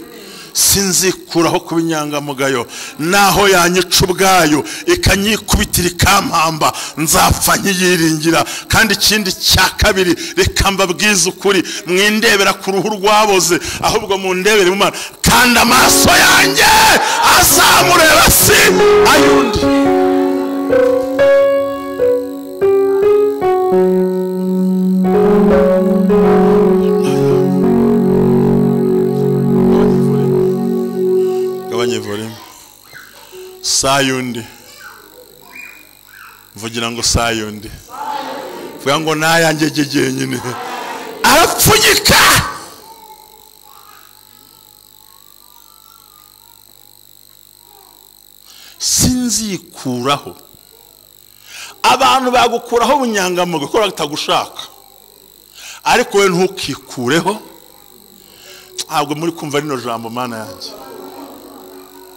sinzikuraho kuba inyangamugayo, naho yanyica ubwayo ikanyikubitira ikampamba nzapfa nkiyiringira. Kandi ikindi cya kabiri, reka mbabwize ukuri, mwindebera ku ruhu rwaboze, ahubwo mundebere mu Mana, kandi amaso yanjye azamureba si ayundi. Sayundi, mvugira ngo sayundi, vuga ngo nayanjye jyenyine. Arapfunyika. Sinzikuraho. Abantu bagukuraho ubunyangamugayo kuko batagushaka, ariko we ntukikureho. Ntabwo muri kumva rino jambo Mana yanjye.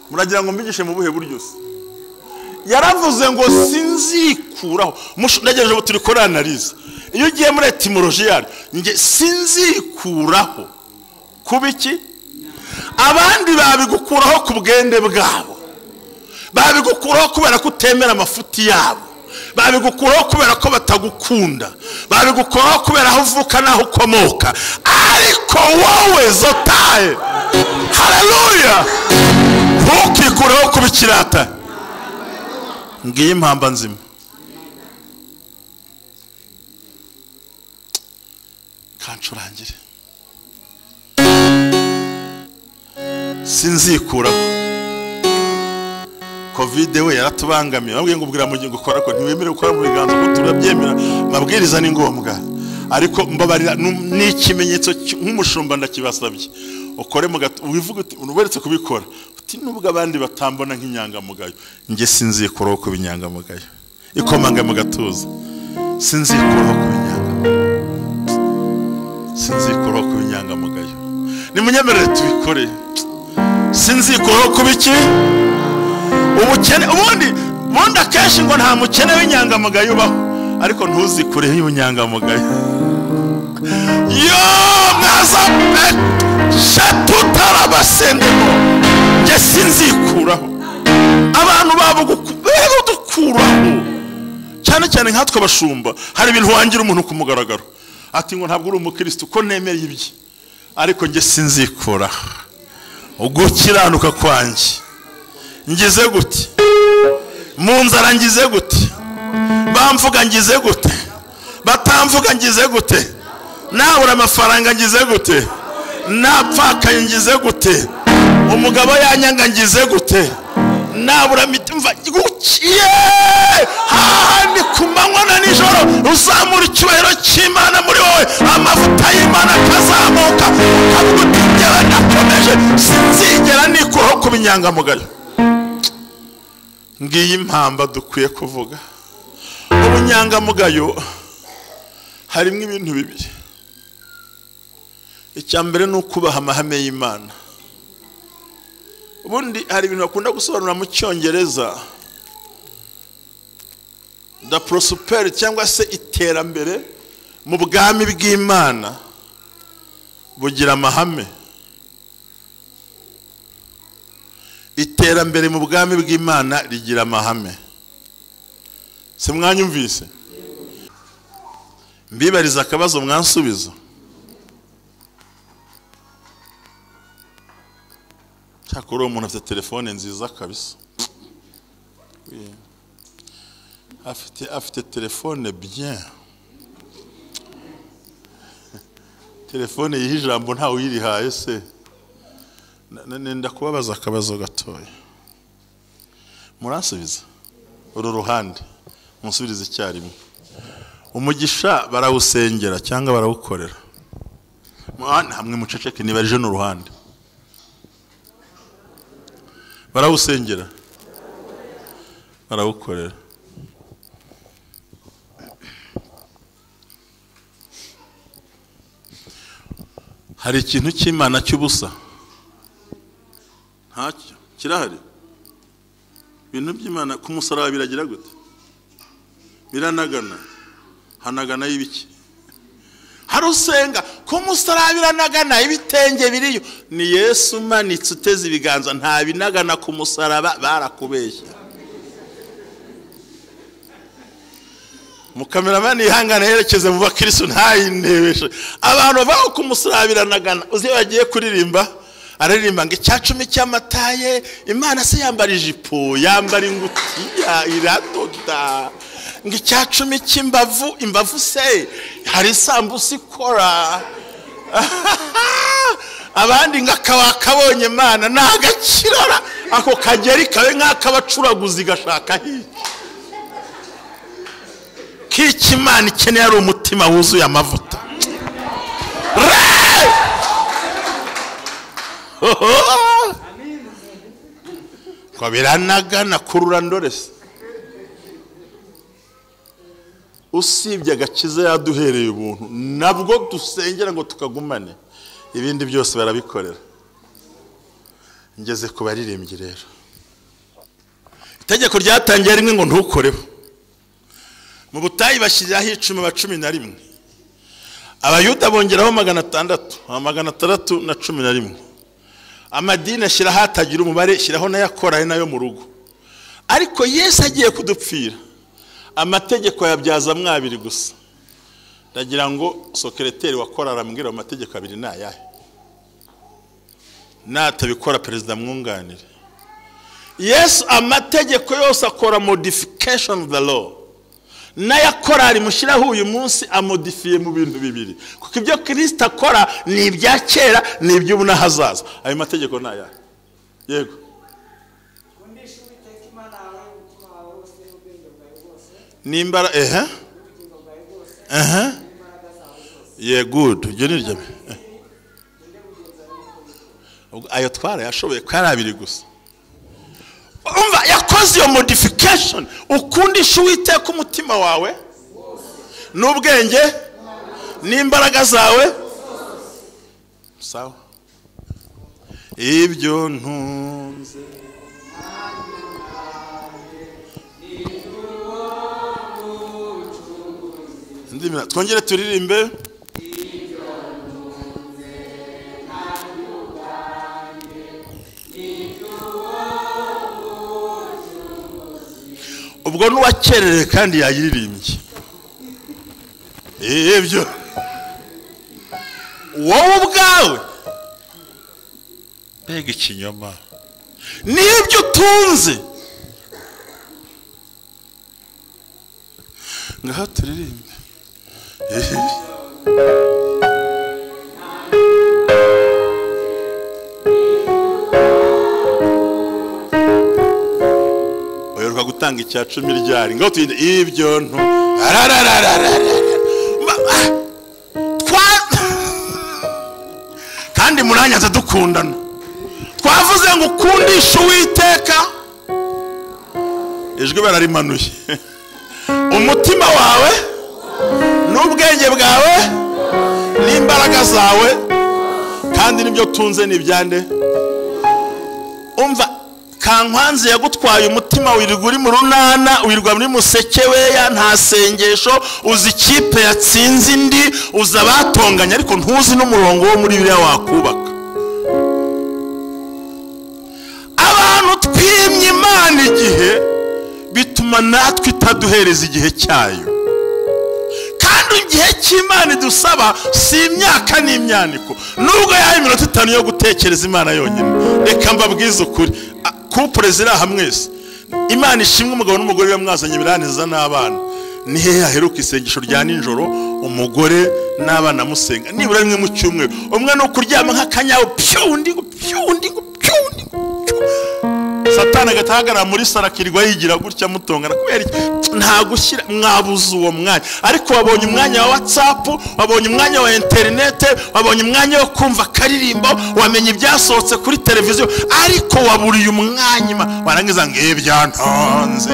Muragira ngo mbigishe mu buhe buryo se? Yaravuze ngo sinzikuraho. Ndagejeje ubu turi kuri analyse. Iyo ugiye muri etymologie yaryo, nge sinzikuraho kuba iki? Abandi babigukuraho ku bwende bwabo, babigukuraho kubera ko utemera amafuti yabo, babigukuraho kubera ko batagukunda, babigukuraho kubera aho uvuka n'aho ukomoka, ariko wowe zotaye, haleluya, ntukikureho kuba ikirata. Ngiyi impamba nzima. Kancurangire. Sinzikuraho. Covid we yaratubangamiye. Babwiye ngo ubwira mugingo ukora ko ntiwemerewe gukora mu biganza ko turabyemera. Mabwiriza ni ngombwa. Ariko mbabarira ni ikimenyetso nk'umushumba ndakibasabye. Ukore mu gato wivuga uti uberetse kubikora. Uti nubwo abandi batambona nk'inyangamugayo, nge sinzikuraho kuba inyangamugayo. Ikomanga mu gatuza. Sinzikuraho kuba inyangamugayo. Sinzikuraho kuba inyangamugayo. Nimunyemerere tubikore. Sinzikuraho kuba iki? Ubukene. Ubundi akenshi ngo nta mukene w'inyangamugayo ubaho, ariko ntuzikureho ubunyangamugayo. Yo mwaza tutarabasendemo, nge sinzikuraho. Abantu babo gukuraho, cyane cyane nkatwe abashumba, hari ibintu wangira umuntu ku mugaragaro ati ngo ntabwo uri umukristo ko nemeye ibye, ariko nge sinzikuraho. Ugukiranuka kwanjye ngize gute? Mu nzara ngize gute? Bamvuga ngize gute? Batamvuga ngize gute? Nabura amafaranga ngize gute? Napfakaye ngize gute? Umugabo yanyanga ngize gute? Nabura mitimva gukiye hahandi ku manywa na nijoro uzamura icyubahiro cy'Imana muri wowe, amavuta y'Imana akazamuka, ukavuga uti njyewe ndakomeje, sinzigera nikuraho kuba inyangamugayo. Ngiyi impamba dukwiye kuvuga. Ubunyangamugayo harimo ibintu bibiri. Icya mbere ni ukubaha amahame y'Imana. Ubundi hari ibintu bakunda gusobanura mu Cyongereza, the prosperity cyangwa se iterambere mu bwami bw'Imana bugira amahame. Iterambere mu bwami bw'Imana rigira amahame. Se mwanyumvise? Mbibariza akabazo mwansubiza. Cyakora uwo muntu afite telefone nziza kabisa. Afite telefone bien. Telefone yiha ijambo ntawe uyirihaye se. Nenda kubabaza akabazo gatoya. Muransubiza uru ruhande, munsubirize icyarimwe. Umugisha barawusengera cyangwa barawukorera? Hamwe muceceke nibarije n'uruhande. Barawusengera, barawukorera. Hari ikintu cy'Imana cy'ubusa? Ntacyo kirahari. Ibintu by'Imana ku musaraba biragira gute? Biranagana. Hanagana y'ibiki? Hari usenga ku musaraba biranagana, ibitenge biriyo. Ni Yesu umanitse uteze ibiganza, nta binagana ku musaraba, barakubeshya. Mukameramani yihangane yerekeze mu bakristo ntayindebeshe. Abantu baho ku musaraba biranagana. Uzi bagiye kuririmba, araririmba ngo 10 cy'amataye, Imana se yambara ijipo, yambara ingutiya, iradoda. Ngo 10 cy'imbavu, imbavu se hari isambusa ikora. Abandi ngo akabonye Imana nagakirora, ako kageri kabe nk'akabacuraguzi gashaka hirya. Kiki Imana ikeneye ari umutima wuzuye amavuta. Ko biranagana kurura ndorese. Usibye agakiza yaduhereye ubuntu, nabwo dusengera ngo tukagumane, ibindi byose barabikorera. Ngeze ku baririmbyi rero. Itegeko ryatangiye rimwe ngo ntukoreho. Mu butayu bashyiraho 10 ba 11. Abayuda bongeraho 600, 611. Amadini ashyiraho atagira umubare, shyiraho n'ayakora nayo mu rugo. Ariko Yesu agiye kudupfira, amategeko yabyaza mwabiri gusa. Ndagira ngo sokereteri wakora arambwira amategeko abiri ni ayahe? Natabikora perezida mwunganire. Yesu amategeko yose akora modification of the law. N'ayakorari mushyiraho uyu munsi amodifiye mu bintu bibiri, kuko ibyo Kristo akora ni ibya kera, ni iby'ubu n'ahazaza. Ayo mategeko ni ayahe? Yego. Nimbara ehe ehe ye good, ibyo ni ryo. Ayo twara yashoboye ko ari abiri gusa. Umva, yakoze iyo modification. Ukundisha Uwiteka umutima wawe n'ubwenge n'imbaraga zawe. Sawa. Ibyo ntunze ndimira, twongere turirimbe. Ubwo nuwakerere kandi yayiririmbye. Ibyo wowe ubwawe mbega ikinyoma nibyo utunze. Ngaho turirimbe. Uheruka gutanga 10 ryari? Ngaho tuyinde ibyo ntu. Kandi muranyanze dukundana. Twavuze ngo ukundishe Uwiteka, ijwi bararimanuye. Umutima wawe n'ubwenge bwawe n'imbaraga zawe, kandi nibyo tunze ni ibyande. Umva, Kankwanzi yagutwaye umutima, wirirwa uri mu runana, wirirwa muri museke weya, nta sengesho, uzi ikipe yatsinze indi, uzi abatonganye, ariko ntuzi n'umurongo wo muri biriya wakubaka. Abantu twimye Imana igihe, bituma natwe itaduhereza igihe cyayo. Kandi igihe cy'Imana idusaba si imyaka n'imyaniko, nubwo yahaye iminota 5 yo gutekereza Imana yonyine. Reka mbabwize ukuri, couple ziri aha mwese, Imana ishimwe umugabo n'umugore bamwazanye biraneza n'abana. Ni hehe haheruka isengesho rya nijoro umugore n'abana musenga nibura rimwe mu cyumweru? Umwe ni ukuryama nk'akanyawo, pyu undi pyu undi pyu undi. Satani agatahagarara muri sara akirirwa yigira gutya mutongana. Kubera iki? Nta gushyira, mwabuze uwo mwanya. Ariko wabonye umwanya wa WhatsApp, wabonye umwanya wa internet, wabonye umwanya wo kumva akaririmbo, wamenye ibyasohotse kuri televiziyo, ariko waburiye umwanya. Warangiza ngo ibyantonze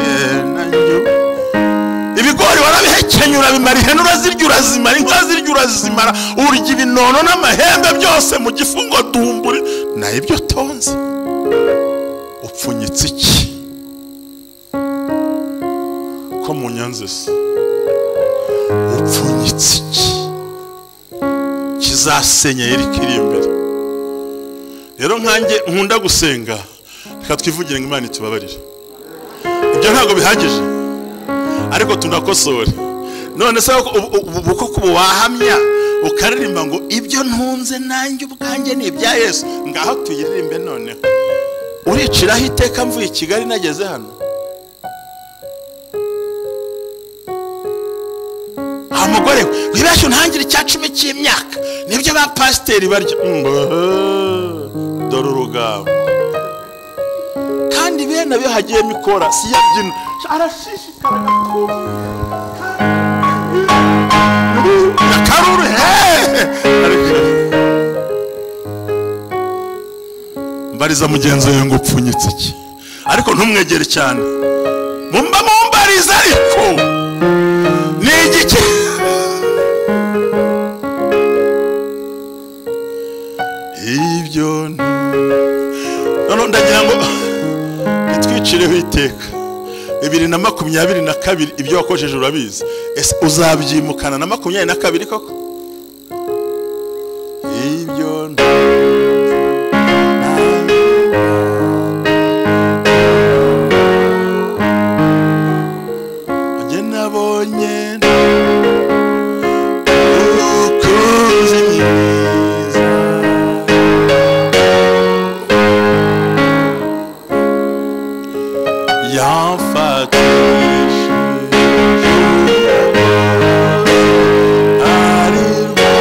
nanjye. Ibigori warabihekenye urabimara, ihene urazirya urazimara, inka urazirya urazimara, urya ibinono n'amahembe byose mu gifungo dumburi, na ibyo tonze. Upfunyitse iki? Ko mu nyanze se upfunyitse iki kizasenya Yeriko iri imbere? Rero nkanjye nkunda gusenga, reka twivugire ngo Imana itubabarire. Ibyo ntabwo bihagije, ariko tunakosore. None se ubu kuba wahamya ukaririmba ngo ibyo ntunze nanjye ubwanjye ni ibya Yesu, ngaho tuyiririmbe noneho. Uriciraho iteka mvuye i Kigali nageze hano. Umugore wibeshye untangire 10 cy'imyaka, nibyo ba pasiteri barya. Dore urugamba. Kandi bene abiyo hagiyemo ikora si yabyina, arashishikara akaruru. Mbariza mugenzi wawe ngo upfunyitse iki, ariko ntumwegere cyane. Mumba mumbariza, ariko ni igiki? Ibyo none ndagira ngo bitwicireho iteka. 2022 ibyo wakojeje urabizi, ese uzabyimukana na 22 koko? Ibyo njye nabonye umukunzi mwiza, yamfatishije ari rwo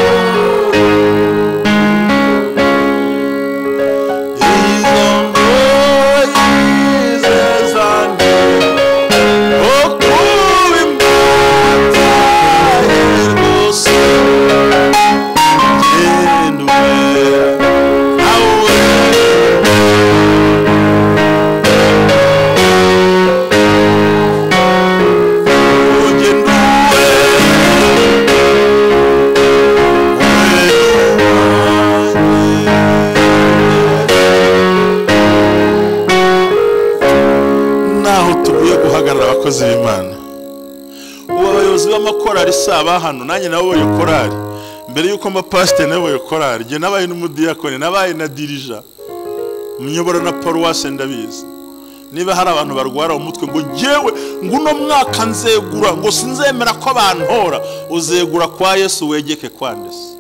izo ngoyi ze zanjye, okuba imbata ye rwose, ngendwe nawe. Naho tuguye guhagarara abakozi b'Imana, ubu abayobozi b'amakorali si aba hano, nanjye naboye korali mbere y'uko mba pasiteri, naboye korali, njye nabaye n'umudiyakoni, nabaye na dirija, nyobora na paruwase, ndabizi. Niba hari abantu barwara umutwe ngo njyewe ngo uno mwaka nzegura, ngo sinzemera ko bantora, uzegura kwa Yesu wegeke kwandese.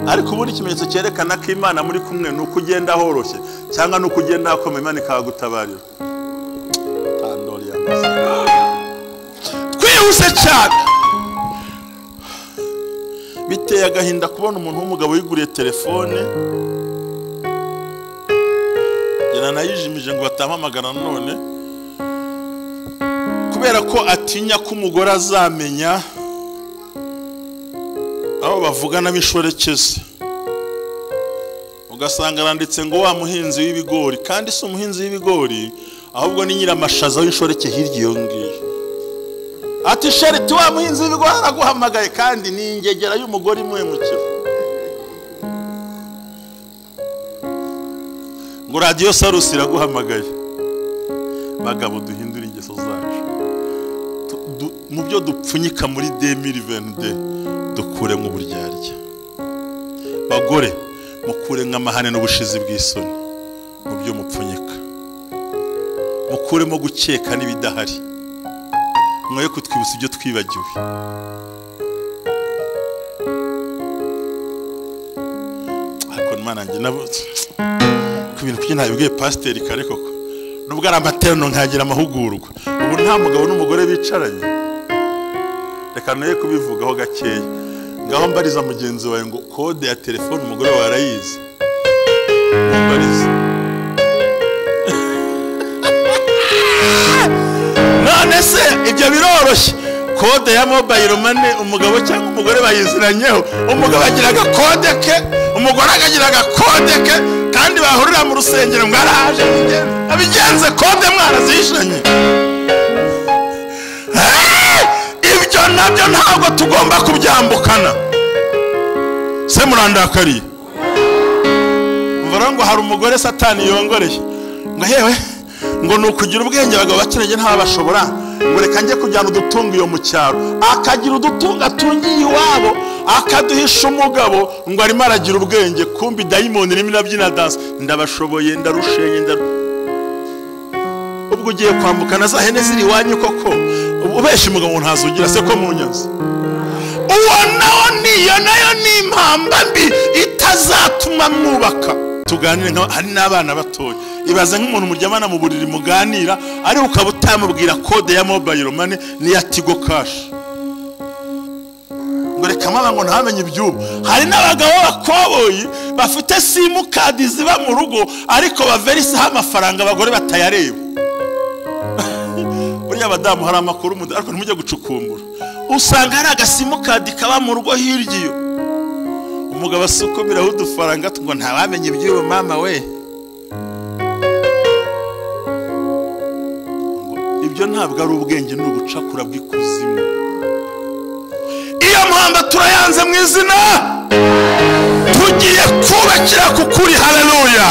Ariko ubundi ikimenyetso cyerekana ko Imana muri kumwe ni uko ugenda horoshye, cyangwa ni uko ugenda hakomeye, Imana ikagutabarira. Twihuse cyane. Biteye agahinda kubona umuntu w'umugabo yiguriye telefone, njye nayijimije ngo batampamagara none, kubera ko atinya ko umugore azamenya aho bavugana b'inshoreke. Ugasanga aranditse ngo wa muhinzi w'ibigori, kandi si umuhinzi w'ibigori, ahubwo ni nyiramashaza w'inshoreke hirya iyo ngiyo. Ati sheriti wa muhinzi w'ibigori araguhamagaye, kandi ni ingegera y'umugore imuhemukira. Ngo radiyo Sarusi iraguhamagaye. Bagabo, duhindure ingeso zacu. Mu byo dupfunyika muri 2022 dukuremo uburyarya. Bagore, mukure nk'amahane n'ubushizi bw'isoni mu byo mupfunyika. Mukuremo gukeka n'ibidahari, mwoye kutwibutsa ibyo twibagiwe. Ariko Imana njye nabo ku bintu kuki ntabibwiye pasiteri kare koko, nubwo ari amateraniro nkagira amahugurwa, ubu nta mugabo n'umugore bicaranye. Reka noye kubivugaho gakeya. Ngaho mbariza mugenzi wawe ngo kode ya telefone umugore wawe arayizi. Mbariza. None se ibyo biroroshye? Kode ya mobile money umugabo cyangwa umugore bayiziranyeho, umugabo agira agakode ke, Umugore akagira agakode ke, kandi bahurira mu rusengero ngo araje abigenze kode mwarazishanye. Ibyo nabyo ntabwo tugomba kubyambukana. Se murandakariye? Mvara ngo hari umugore Satani yongoreye ngo hewe ngo nukugira ubwenge abagabo bakirenge ntabashobora, ngo reka njye kujyana udutunga iyo mu cyaro. Akagira udutunga atungiye iwabo akaduhisha umugabo ngo arimo aragira ubwenge, kumbi dayimoni irimo irabyina danse, ndabashoboye ndarushenye Ubwo ugiye kwambukana za hene ziri iwanyu koko, ubesha umugabo ngo ntazugira se ko munyaze. Uwo nawo niyo nayo ni impamba mbi itazatuma mwubaka. Tuganire nka hari n'abana batoya, ibaze nk'umuntu muryamana mu buriri muganira, ariko ukaba utamubwira kode ya mobile money n'iya Tigo Cash, ngo reka mama ngo ntamenye ibyubu. Hari n'abagabo b'abakoboyi bafite simukadi ziba mu rugo, ariko baverisaho amafaranga abagore batayareba. Buriya abadamu hari amakuru, ariko ntimujye gucukumbura, usanga hari agasimukadi kaba mu rugo hirya iyo umugabo asukumiraho udufaranga ngo ntawamenye iby'ubu mama we. Ibyo ntabwo ari ubwenge, ni ubucakura bw'ikuzimu. Iyo mpamba turayanze mu izina, tugiye kubakira ku kuri. Haleluya!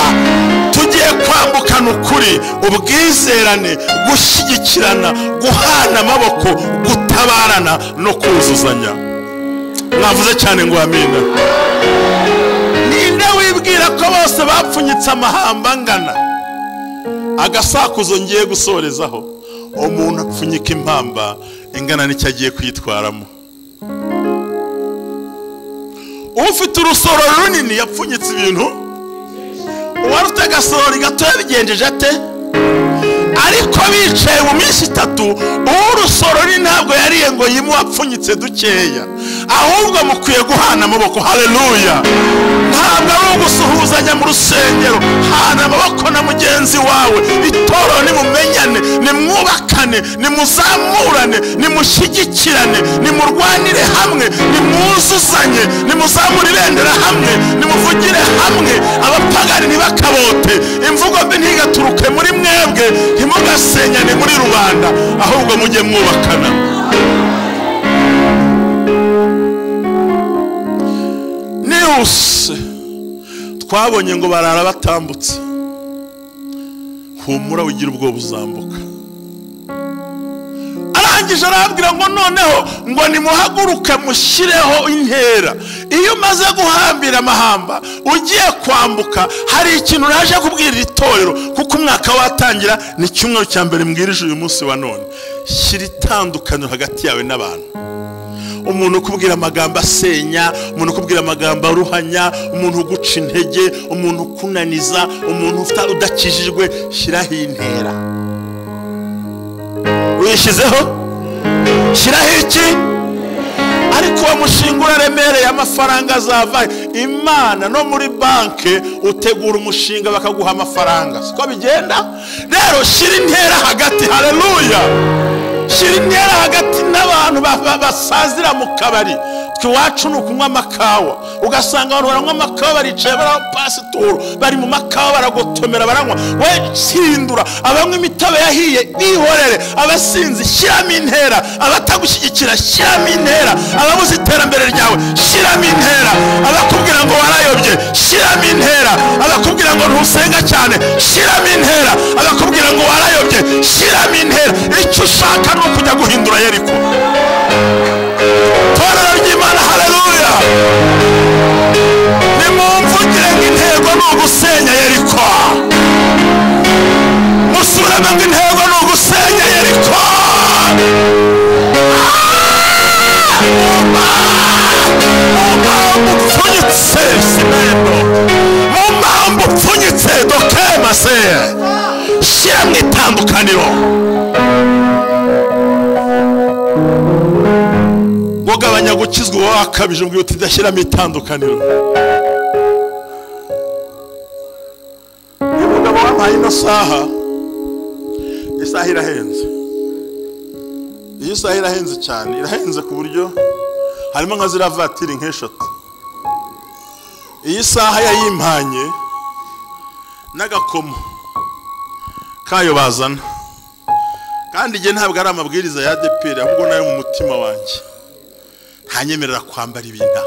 Tugiye kwambukana ukuri, ubwizerane, gushyigikirana, guhana amaboko, gutabarana no kuzuzanya. Mwavuze cyane ngo amina. Ninde wibwira ko bose bapfunyitse amahamba angana? Agasakuzo ngiye gusorezaho, umuntu apfunyika impamba ingana n'icyo agiye kwitwaramo. Ufite urusoro runini yapfunyitse ibintu, uwari ufite agasorori gato yabigenjeje ate? Ariko bicaye mu minsi itatu, urusorori ntabwo yariye ngo yimu wapfunyitse dukeya, ahubwo mukwiye guhana amaboko. Haleluya! Ntabwo ari ugusuhuzanya mu rusengero, hana amaboko na mugenzi wawe. Itorero nimumenyane, nimwubakane, nimuzamurane, nimushyigikirane, nimurwanire hamwe, nimwuzuzanye, nimuzamure ibendera hamwe, nimuvugire hamwe. Abapagani ntibakabote, imvugo mbi ntigaturuke muri mwebwe, ntimugasenyane muri rubanda, ahubwo mujye mwubakana. Nihuse twabonye ngo barara batambutse. Humura wigira ubwoba uzambuka. Arangije arabwira ngo noneho ngo nimuhaguruke mushyireho intera. Iyo umaze guhambira amahamba ugiye kwambuka, hari ikintu naje kubwira itorero, kuko umwaka watangira ni cyumweru cya mbere mbwirije uyu munsi wa none. Shyira itandukaniro hagati yawe n'abantu. Umuntu ukubwira amagambo asenya, umuntu ukubwira amagambo aruhanya, umuntu uguca intege, umuntu ukunaniza, umuntu udakijijwe, shyiraho intera. Uyishyizeho? Shyiraho iki? Ariko uwo mushinga uraremereye, amafaranga azava. Imana no muri banke utegura umushinga bakaguha amafaranga, siko bigenda? Rero shyira intera hagati. Haleluya! Shyira intera hagati n'abantu basazira mu kabari. Twe iwacu ni ukunywa amakawa, ugasanga abantu baranywa amakawa baricaye barapasitoro bari mu makawa baragotomera baranywa. We hindura, abanywa imitobe yahiye bihorere, abasinzi shyiramo intera, abatagushyigikira shyiramo intera, ababuze iterambere ryawe shyiramo intera, abakubwira ngo warayobye shyiramo intera, abakubwira ngo ntusenga cyane shyiramo intera, abakubwira ngo warayobye shyiramo intera. Icyo ushaka ni ukujya guhindura Yeriko. Torero ry'Imana, haleluya! Nimumvugire ngo intego ni ugusenya Yeriko. Musubiremo ngo intego ni ugusenya Yeriko. Mu upfunyitse simendo, mu mpamvu upfunyitse dokema se, shyira mu itandukaniro. Gabanya gukizwa uba wakabije ngo utidashyiramo itandukaniro. Uyu mugabo wampaye ino saha, isaha irahenze. Iyi saha irahenze cyane, irahenze ku buryo harimo nka ziriya vatiri nk'eshatu. Iyi saha yayimpanye n'agakomo kayo bazana, kandi igihe ntabwo ari amabwiriza ya ADEPR, ahubwo nayo mu mutima wanjye ntanyemerera kwambara ibintu,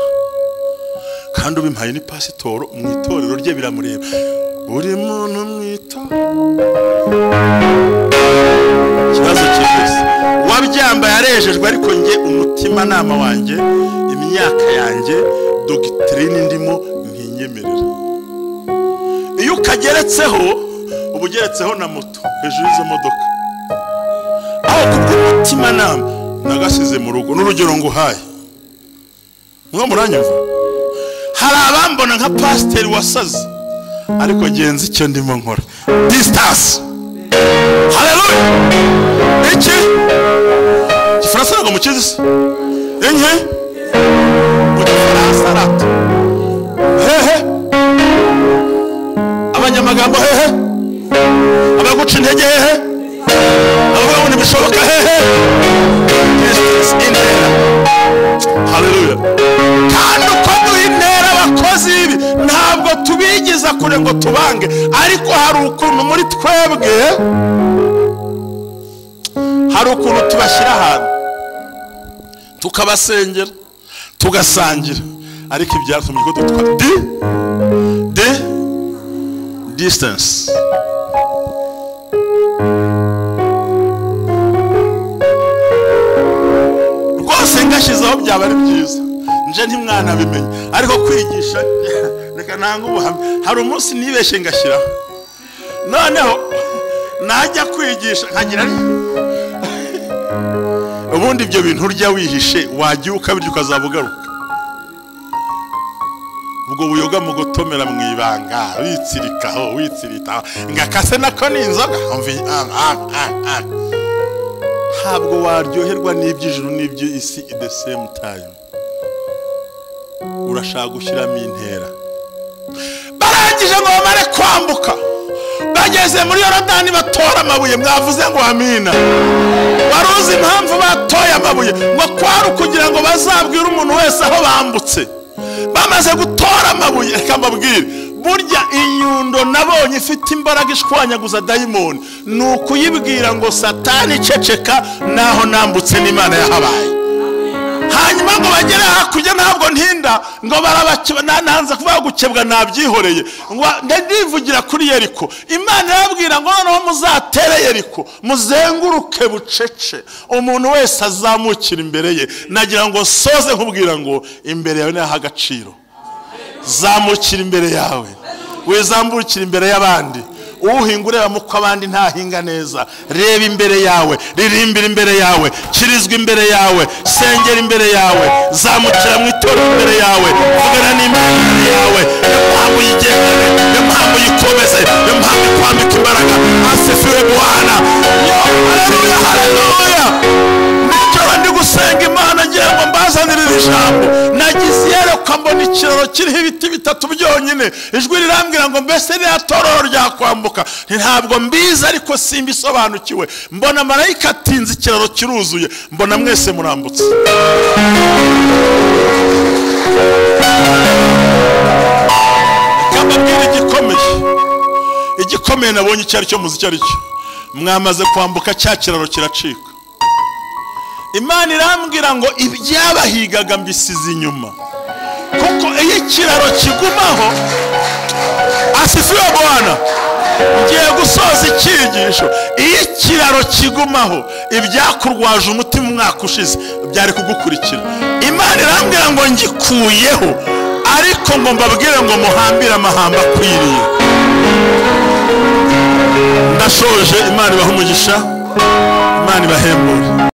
kandi ubimpaye ni pasitoro mu itorero rye biramureba. Buri muntu mu itorero ikibazo cyose wabyambaye arejejwe, ariko njye umutima nama wanjye, imyaka yanjye, dogitrine ndimo ntinyemerera. Iyo ukageretseho uba ugeretseho na moto hejuru y'izo modoka, aho kubw'umutima nama nagasize mu rugo. N'urugero nguhaye mwo muranyumva, hari abambona nka pasiteri wasaze, ariko genzi icyo ndimo nkora distance. Haleluya. Iki Gifaransa ntabwo mukizi se? Enye mu Gifaransa rato hehe, abanyamagambo hehe, abaguca intege hehe, abavuga ngo ntibishoboka hehe. Distance, intera. Haleluya. Kandi uko duha intera abakozi ibi ntabwo tubigiza kure ngo tubange, ariko hari ukuntu muri twebwe, hari ukuntu tubashyira ahantu tukabasengera tugasangira, ariko ibyatumye ko dutwa de distance. Rwose ngashizeho byaba ari byiza, nje ntimwana bimenye, ariko kwigisha reka nanga ubuhamya. Hari umunsi nibeshye ngashyiraho, noneho najya kwigisha nkagira ubundi ibyo bintu urya wihishe wajya ukabirya ukazabugaruka. Ubwo buyoga mu gutomera mu ibanga, witsirikaho witsiritaho, ngakase nako ni inzoga. Ntabwo waryoherwa n'iby'ijuru n'iby'isi at the same time. Urashaka gushyiramo intera. Barangije ngo bamare kwambuka, bageze muri Yorodani batora amabuye. Mwavuze ngo amina. Wari uzi impamvu batoye amabuye? Ngo kwari kugira ngo bazabwire umuntu wese aho bambutse. Bamaze gutora amabuye, reka mbabwire, burya inyundo nabonye ifite imbaraga ishwanyaguza dayimoni ni ukuyibwira ngo Satani ceceka, naho nambutse n'Imana yahabaye. Hanyuma ngo bagere hakurya, ntabwo ntinda ngo barabakeba, nanze kuvuga gukebwa nabyihoreye, ngo ndivugira kuri Yeriko. Imana irababwira ngo noneho muzatere Yeriko, muzenguruke bucece, umuntu wese azamukira imbere ye. Nagira ngo soze nkubwira ngo imbere yawe naho agaciro, zamukira imbere yawe, wizambukira imbere y'abandi. Uhinga ureba muko abandi ntahinga neza, reba imbere yawe, ririmbira imbere yawe, kirizwa imbere yawe, sengera imbere yawe, zamukira mu itorero imbere yawe, vugana n'Imana imbere yawe. Niyo mpamvu uyigendane, niyo mpamvu uyikomeze, niyo mpamvu ikwambika imbaraga. Asifiwe Bwana. Haleluya, haleluya. Nijoro ndi gusenga Imana ngira ngo mbazanire ijambo, nagize iyerekwa mbona ikiraro kiriho ibiti bitatu byonyine. Ijwi rirambwira ngo mbese ririya torero ryakwambuka? Ntabwo mbizi ariko simbisobanukiwe. Mbona marayika atinze ikiraro kiruzuye, mbona mwese murambutse. Mbabwira igikomeye, igikomeye nabonye icyo ari cyo, muzi icyo ari cyo. Mwamaze kwambuka cya kiraro kiracika. Imana irambwira ngo ibyabahigaga mbisize inyuma, kuko iyo ikiraro kigumaho. Asifiwe Bwana. Ngiye gusoza icyigisho. Iyo ikiraro kigumaho, ibyakurwaje umutima umwaka ushize byari kugukurikira. Imana irambwira ngo ngikuyeho, ariko ngo mbabwire ngo muhambire amahamba akwiriye. Ndashoje. Imana ibahe umugisha, Imana ibahembure.